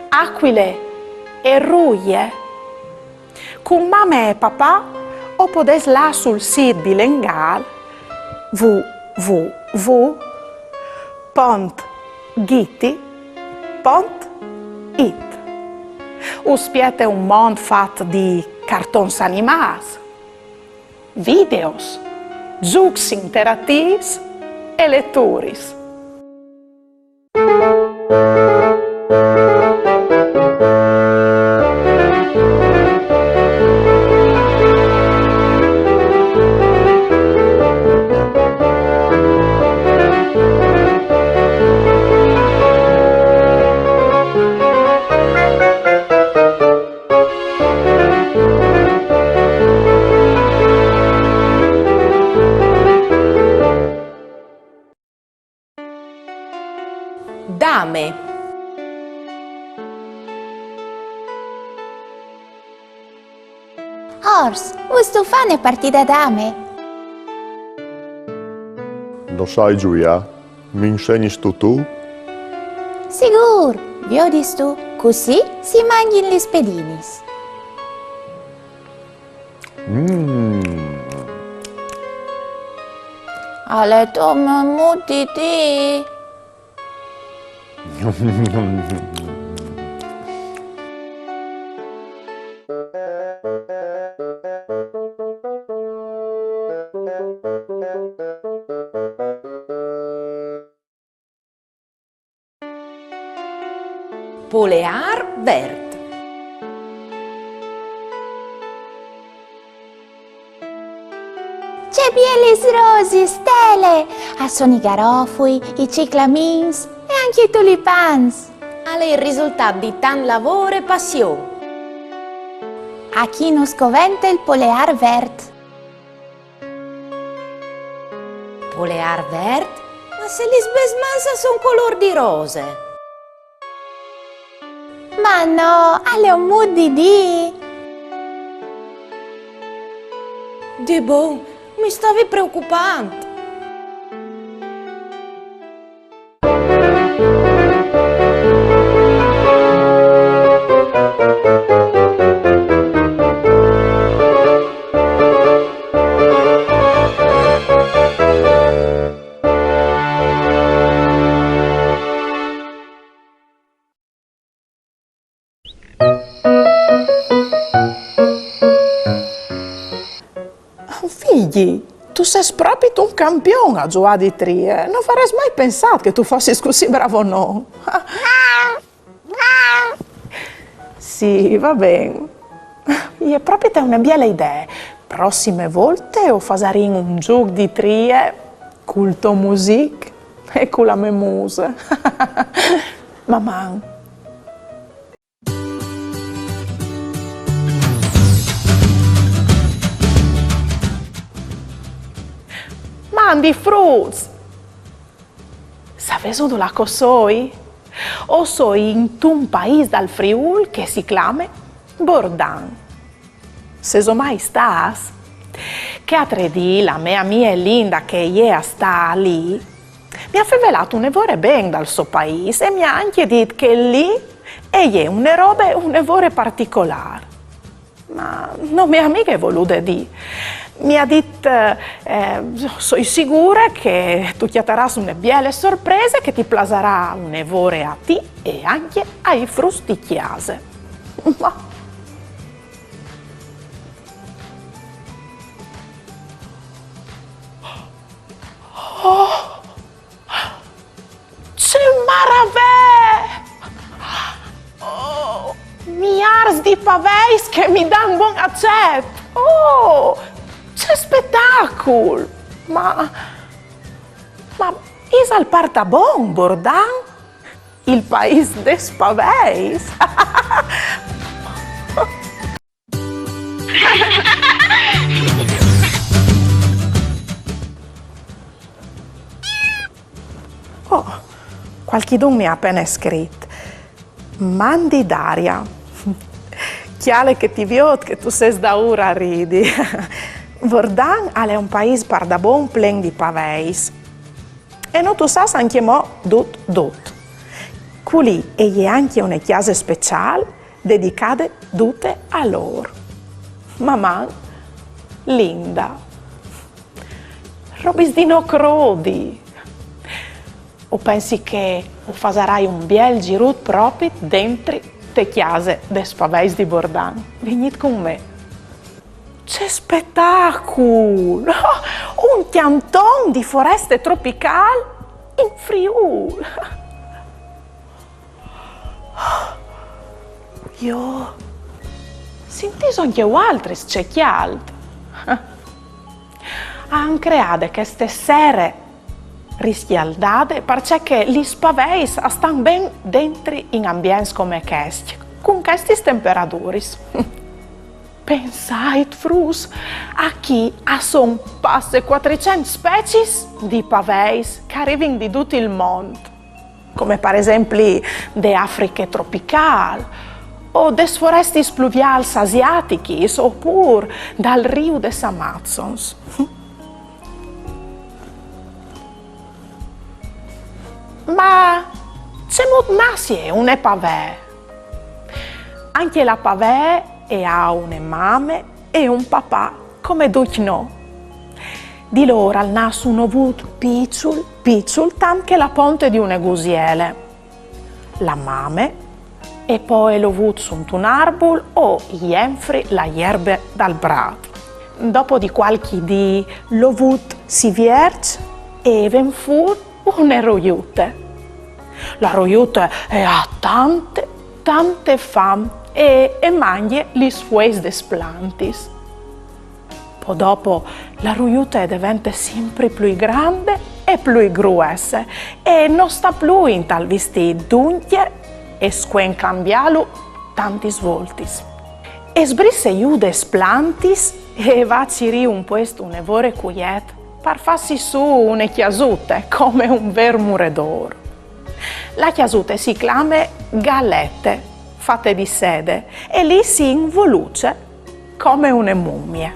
Acuile e Ruie? Cun mame e papà o podês lâ sul sît bilengâl w w w pont Ghiti pont it. Us spiete un mont fat di cartons animâts, videos, zûcs interatîfs e leturis. Dame. Ors, vûstu fâ une partide a dame? No sai zuiâ, mi insegnistu tu? Sigûr, viodistu, cussì si mangjin lis pedinis. Mm. Al è dome un mût di dî. Poleâr vert. Ce bielis rosis, Stele! A son i garofui, i ciclamins e ancje i tulipans. Al è il risultât di tant lavôr e passion. A chi nus covente il poleâr vert? Poleâr vert? Ma se lis mês mans a son colôr di rose! Ma no, al è un mût di dî. Di bon, mi stavi preocupant. Fîs, tu sês propit un campion a zuâ di trie. No varès mai pensât che tu fossis cussì bravo, no? Sì, va ben. E je propit une biele idee. Prossime volte o fasarìn un zûc di trie cul to music e cu la mê muse. Maman! Mandi fruts! Savêso dulà che o soi? O soi intun paîs dal Friûl che si clame Bordan. Sêso mai stâts? Chê altre dì la mê amie Linda, che e je a stâ li, mi à fevelât une vore ben dal so paîs e mi à ancje dit che li e je une robe une vore particolâr. Ma no mi à mighe volût dî. Mi à dit, eh, soi sigure che tu cjatarâs une biele sorprese che ti plasarà une vore a ti e ancje ai fruts di cjase. Ma Oh! Ce maravee! Oh, miârs di paveis che mi dan bon acet! Oh, ce spetacul! Ma, ma isal pardabon Bordan il paîs des paveis? Oh, cualchidun mi à a pene scrit. Mandi Daria. Cjale che ti viôt che tu sês daûr a ridi. Bordan al è un paîs pardabon plen di paveis. E no tu sâs ancjemò dut dut. Culì e je ancje une cjase speciâl dedicade dute a lôr. Maman, Linda. Robis di no crodi. O pensi che o fasarai un biel girut propit dentri te cjase des paveis di Bordan. Vignît cun me. Ce spetacul! Un cjanton di foreste tropicâl in Friûl! Jo, sintîso ancje voaltris ce cjalt? A àn creade cheste sere riscjaldade, parcè che lis paveis a stan ben dentri in ambients come chescj, cun chestis temperaduris. Pensait, fruts, achì a son passe cuatricent speciis di paveis che a rivin di dut il mont, come par esempli de Afriche tropicâl, o des forestis pluviâls asiatichis, opûr dal riu des Amazons. Ma cemût nassie une pavee? Ancje la pavee e à une mame e un papà, come ducj nô. Di lôr al nas un ovut piçul, piçul, tant che la ponte di une gusiele. La mame e poie l'ovut suntun arbul o jenfri la jerbe dal prât. Dopo di cualchi dì l'ovut si vierç e e ven fûr une roiute. La roiute e à tante, tante fam e e mangje lis fueis des plantis. Po dopo, la roiute e devente simpri plui grande e plui gruesse e no sta plui intal vistît, duncje e scuen cambiâlu tantis voltis. E sbrisse jù des plantis e e va a cirî un puest une vore cuiet par fâsi sù une cjasute, come un vêr muredôr. La cjasute si clame galete, fate di sede, e li si involuce come une mumie.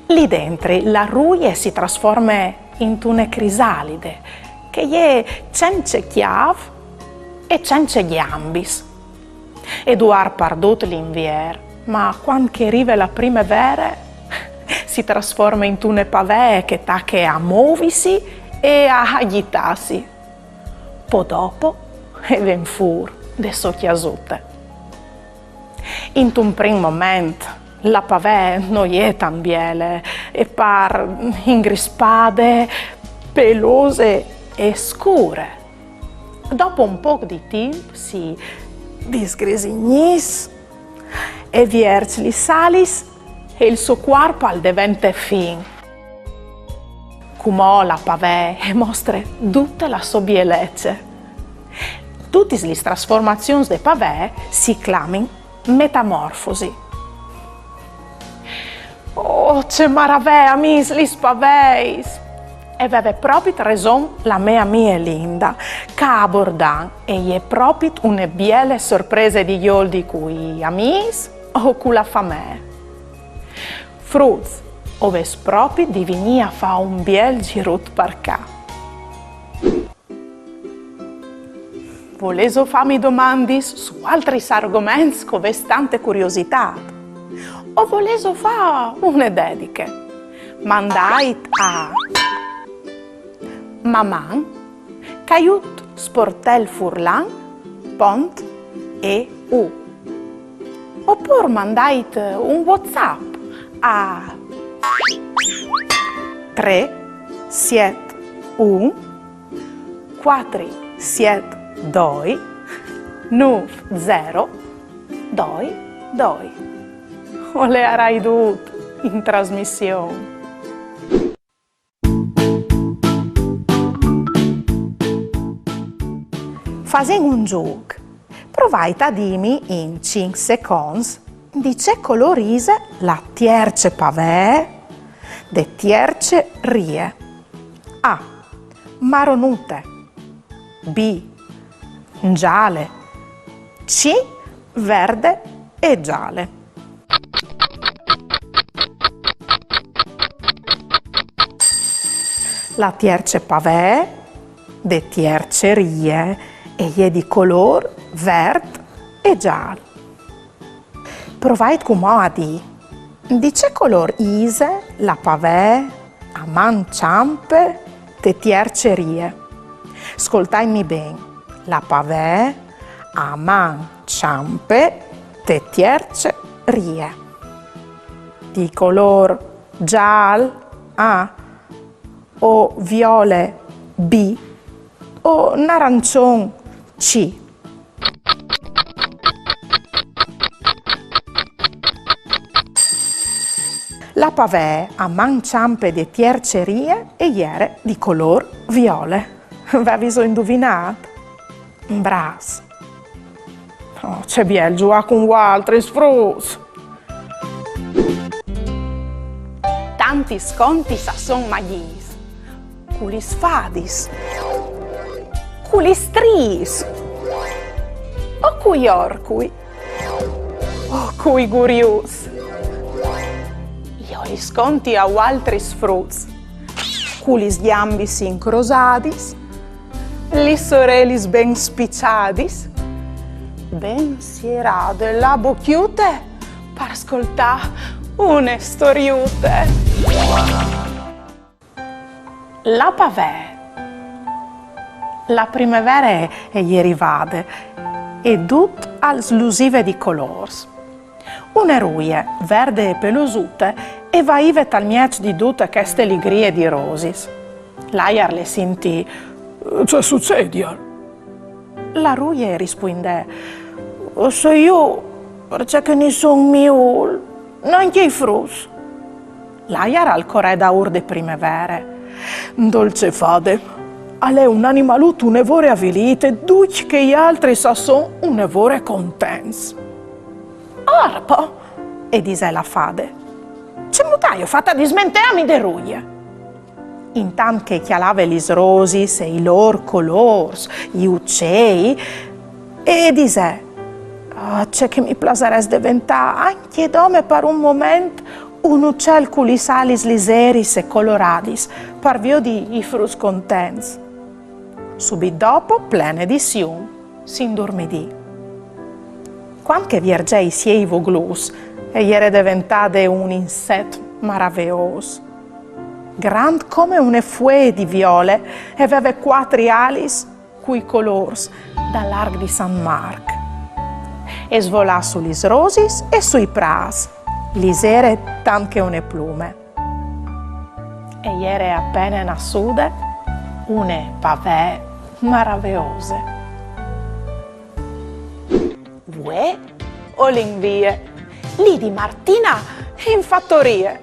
Li dentri la roie si trasforme intune crisalide, che e je cence cjâf e cence gjambis. E duar par dut l'Invier, ma cuant che e rive la Primevere, si trasforme intune pavee che e tache a movisi e a agjitâsi. Po dopo e ven fûr de sô cjasute. Intun prin moment la pavee no je tant biele, e par ingrispade, pelose e scure. Dopo un pôc di timp si disgrisignìs, e vierç lis alis e il so cuarp al devente fin. Cumò la pavee e mostre dute la sô bielece. Dutis lis trasformazions de pavee si clamin metamorfosi. Oh, ce maravee, amîs, lis paveis! E veve propit reson la mê amie Linda, ca a Bordan e je propit une biele sorprese di gjoldi cui amîs o cu la famee. Fruts, o vês propit di vignî a fâ un biel zirut par ca. Volêso fâmi domandis su altris argoments che o vês tante curiositât? O volêso fâ une dediche? Mandait a maman caiut sportelfurlan pont e u. Opûr mandait un WhatsApp a trê siet un cuatri siet doi nûf zero doi doi. O leiarai dut in trasmission. Fasìn un zûc. Provait a dîmi in cinc seconts di ce colôr ise la tierce pavee de tierce rie. A. Maronute. B. Zale. C. Verde e zale. La tierce pavee de tierce rie e je di colôr vert e zâl. Provait cumò a dî, di ce colôr ise la pavee a man çampe te tierce rie? Scoltaimi ben, la pavee a man çampe te tierce rie. Di colôr gial A o viole B o narançon C. La pavee a man çampe de tierce rie e jere di colôr viole. Vêso induvinât? Brâfs. Oh, ce biel zuiâ cun voaltris, fruts! Tantis contis a son magjis, cu lis fadis, cu lis striis, o cui orcui, o cui guriuts. Jo lis conti a voaltris, fruts, cu lis gjambis incrosadis, lis orelis ben spiçadis, ben sierade la bocjute par scoltâ une storiute. La pavee. La primevere e je rivade e dut al slusive di colôrs. Une ruie, verde e pelosute, e vaive tal mieç di dute cheste ligrie di rosis. L'aiar le sintì: «Ce sucedial?» La ruie e rispuindè: «O sai jo, parcè che nissun mi vûl, nancje i fruts.» L'aiar al corè daûr de primevere: «Dolce fade, al è un animalut une vore avilît e ducj chei altris a son une vore contents.» «Orpo!» e disè la fade. «Cemût aio fat a dismenteâmi de ruie?» Intant che e cjalave lis rosis e i lôr colôrs, i ucei, e disè: «Ah, ce che mi plasarès deventâ, ancje dome par un moment, un ucel cu lis alis lizeris e coloradis, par viodi i fruts contents.» Subit dopo, plene di sium, si indurmidì. Cuant che e viergè i siei vogluts, e jere deventade un inset maraveôs. Grant come une fuee di viole, e veve cuatri alis cui colôrs dal arc di San Marc. E svolà su lis rosis e sui prâts, lizere tant che une plume. E jere a pene nassude une pavee maraveose. Vuê o lin vie, li di Martina in fatorie.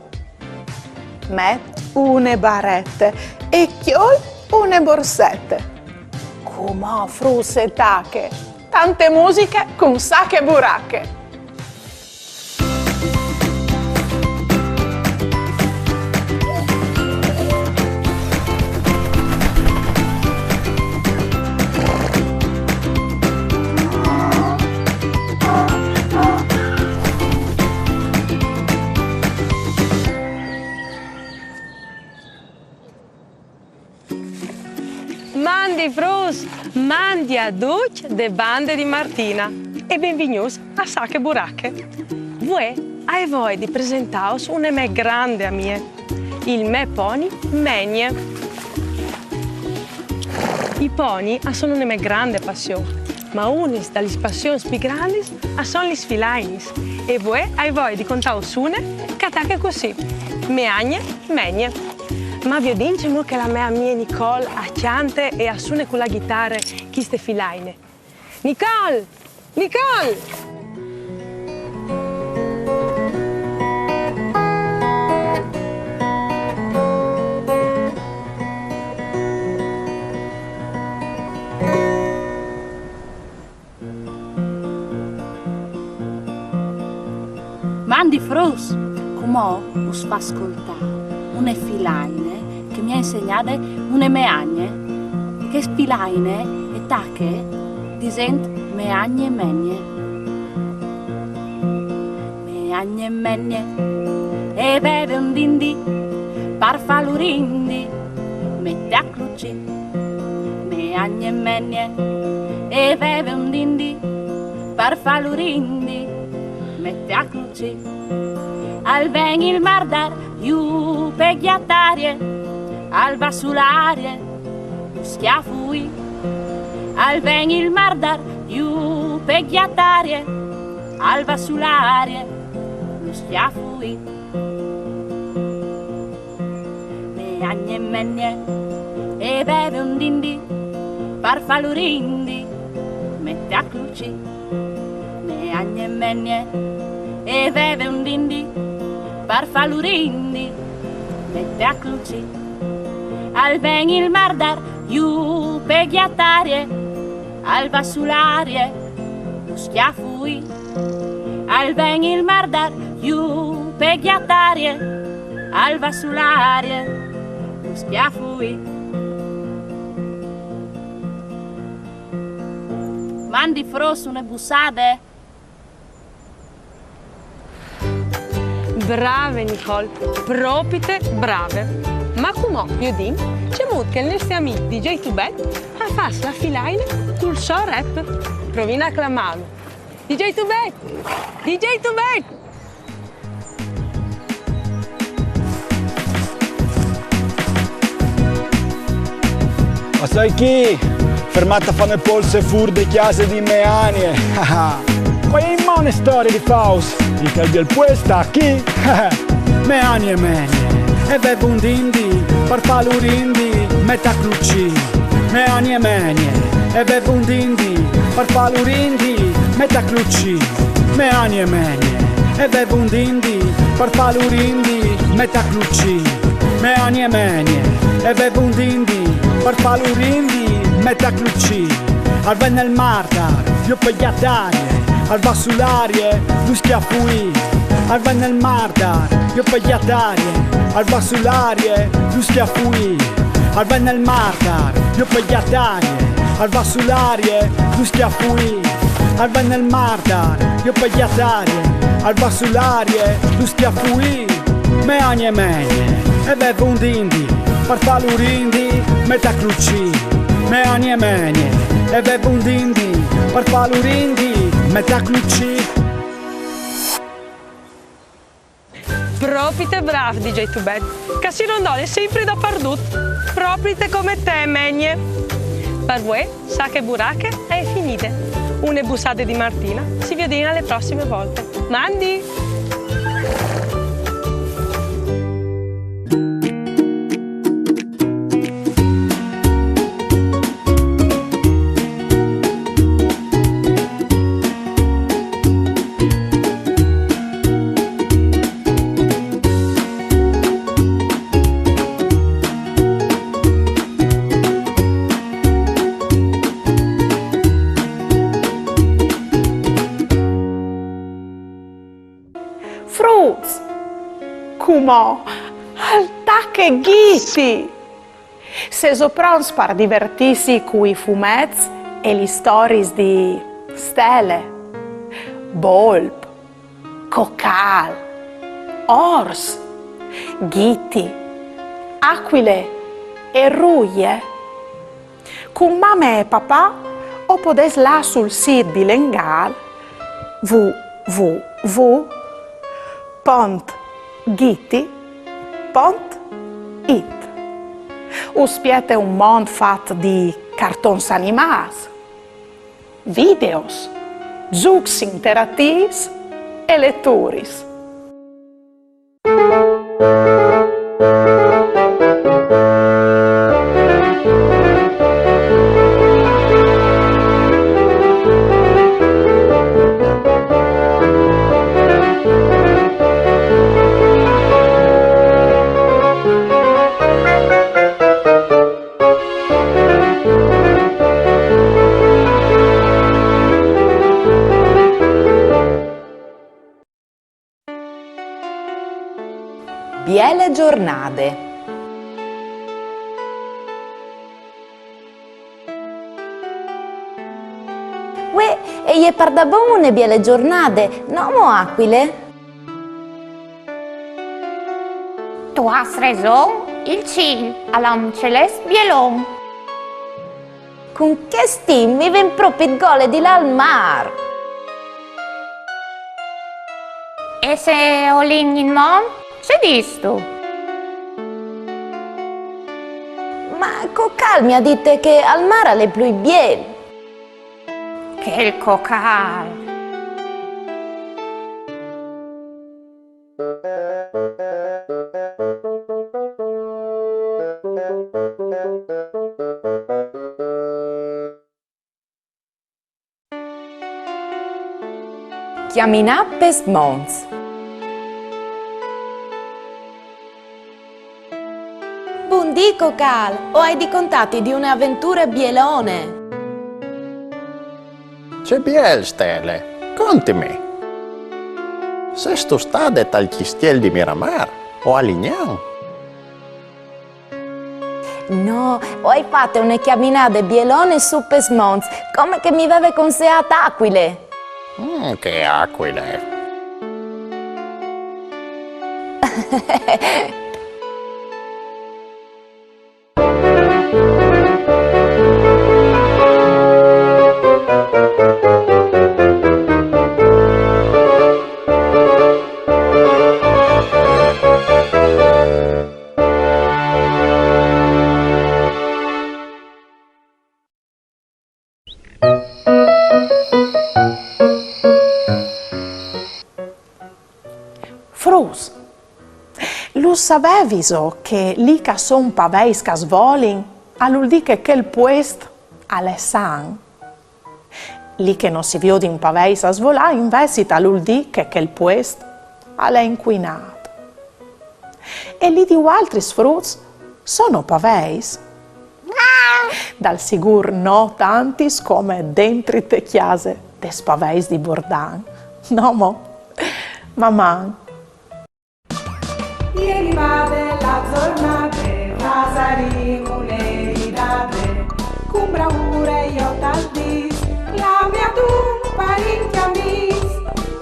Met une barete e cjol une borsete. Cumò, fruts, e tache tante musiche cun Sache Burache. Mandi fruts, mandi a ducj de bande di Martina e benvignûts a Sache Burache. Vuê o ai voie di presentâus une mê grande amie, il mê poni Menie. I poni a son une mê grande passion, ma une da lis passions plui grandis a son lis filainis. E vuê o ai voie di contâus une che e tache cussì: Mê agne Menie. Ma viodìn cemût che la mê amie Nicole e cjante e e sune cu la ghitare cheste filaine. Nicole! Nicole! Mandi fruts, cumò us fâs scoltâ une filaine che mi à insegnade une mê agne. Cheste filaine e tache disent: Mê agne Menie. Mê agne Menie e veve un dindi par fâ lu rindi, mette a clucî. Mê agne Menie e veve un dindi par fâ lu rindi, mette a clucî. Al ven il mardar jù pe gjatarie, al va su l'arie, Schiafui. Al ven il mardar, jù pe ghiatarie, al va su l'arie, lu schiafui. Me agne menie, e beve un dindi, par fa lu rindi, mette a cluci. Me agne menie, e beve un dindi, par fa lu rindi, mette a cluci. Al ven il mardar, jù pe ghiatarie, al va su l'arie, lu schiafui. Al ven il mardar, jù pe ghiatarie, al va su l'arie, lu schiafui. Mandi fruts, une bussade. Brave Nicole, propite brave. Ma cumò viodìn cemût che il nestri amì D J Tubet al fâs la filaine cul so rap. Provìn a clamâlu. D J Tubet! D J Tubet! Ma soi chi, fermât a fâ une polse fûr de cjase di mê agne. Cuaie imò une storie di faus, in chel biel puest chi. Mê agne menie, e beve un dindi, par fâ lu rindi, mette a cluci. Mê agne menie, e beve un dindi, par fâ lu rindi, mette a cluci. Mê agne menie, e beve un dindi, par fâ lu rindi, mette a cluci. Mê agne menie, e beve un dindi, par fâ lu rindi, mette a cluci. Al ven il mardar, jù pe ghiatarie, al va su l'arie, lu schiafui. Al ven il mardar, jù pe ghiatarie, al va su l'arie, lu schiafui. Al ven il mardar, jù pe ghiatarie, al va su l'arie, lu schiafui. Al ven il mardar, jù pe ghiatarie, al va su l'arie, lu schiafui. Mê agne menie, e beve un dindi, par fâ lu rindi, mette a cluci. Mê agne menie, e beve un dindi, par fâ lu rindi, mette a cluci. Propite brâf, D J Tubet, che si rondole simpri dapardut, propite come te, menie. Par vuê, Sache Burache e je finide. Une bussade di Martina, si viodìn a la prossime volte. Mandi! Fruts! Cumò al tache Ghiti! Sêso pronts par divertîsi cui fumets e lis storiis di Stele, Bolp, Cocâl, Ors, Ghiti, Acuile e Ruie? Cun mame e papà o podês lâ sul sît bilengâl w w w pont ghiti pont it. Us spiete un mont fat di cartons animâts, videos, zûcs interatîfs e leturis. Biele zornade. Uè, e je pardabon une biele zornade, no mo Acuile? Tu âs reson, il cîl al à un celest bielon. Cun chest timp mi ven propit gole di lâ al mâr. E se o lin in mont, ce distu? Ma Cocal mi à dite che al mâr al è plui biel. Chel Cocal. Cjaminâ pes monts. Bundì, Cocal, o ai di contâti di une aventure bielone. Ce biel, Stele, contimi. Sêstu stade tal cjistiel di Miramar o a Lignan? No, o ai fate une cjaminade bielone sù pes monts, come che mi veve conseât Acuile. Mm, ce Acuile! Fruts, lu savevîso che li che a son paveis che a svolin, al vûl dî che chel puest al è san? Li che no si viodin paveis a svolâ, invezit, al vûl dî che chel puest al è incuinât. E li di vualtris, fruts, sono paveis? Dal sigûr no tantis come dentri te cjase des paveis di Bordan. No mo? Maman! E rivade la zornade, fasarìn une ridade, cun braure jo tal dîs, clamìn adun parint e amîs,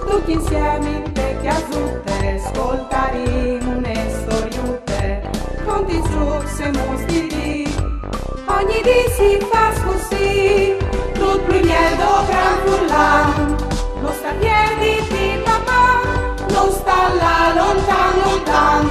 ducj insiemi inte cjasute, scoltarìn une storiute, conti zûcs e mûts di dì. Ogni dì si fâs cussì, dut plui biel do Gran Furlan. No sta pierditi, papà, no sta lâ lontan, lontan,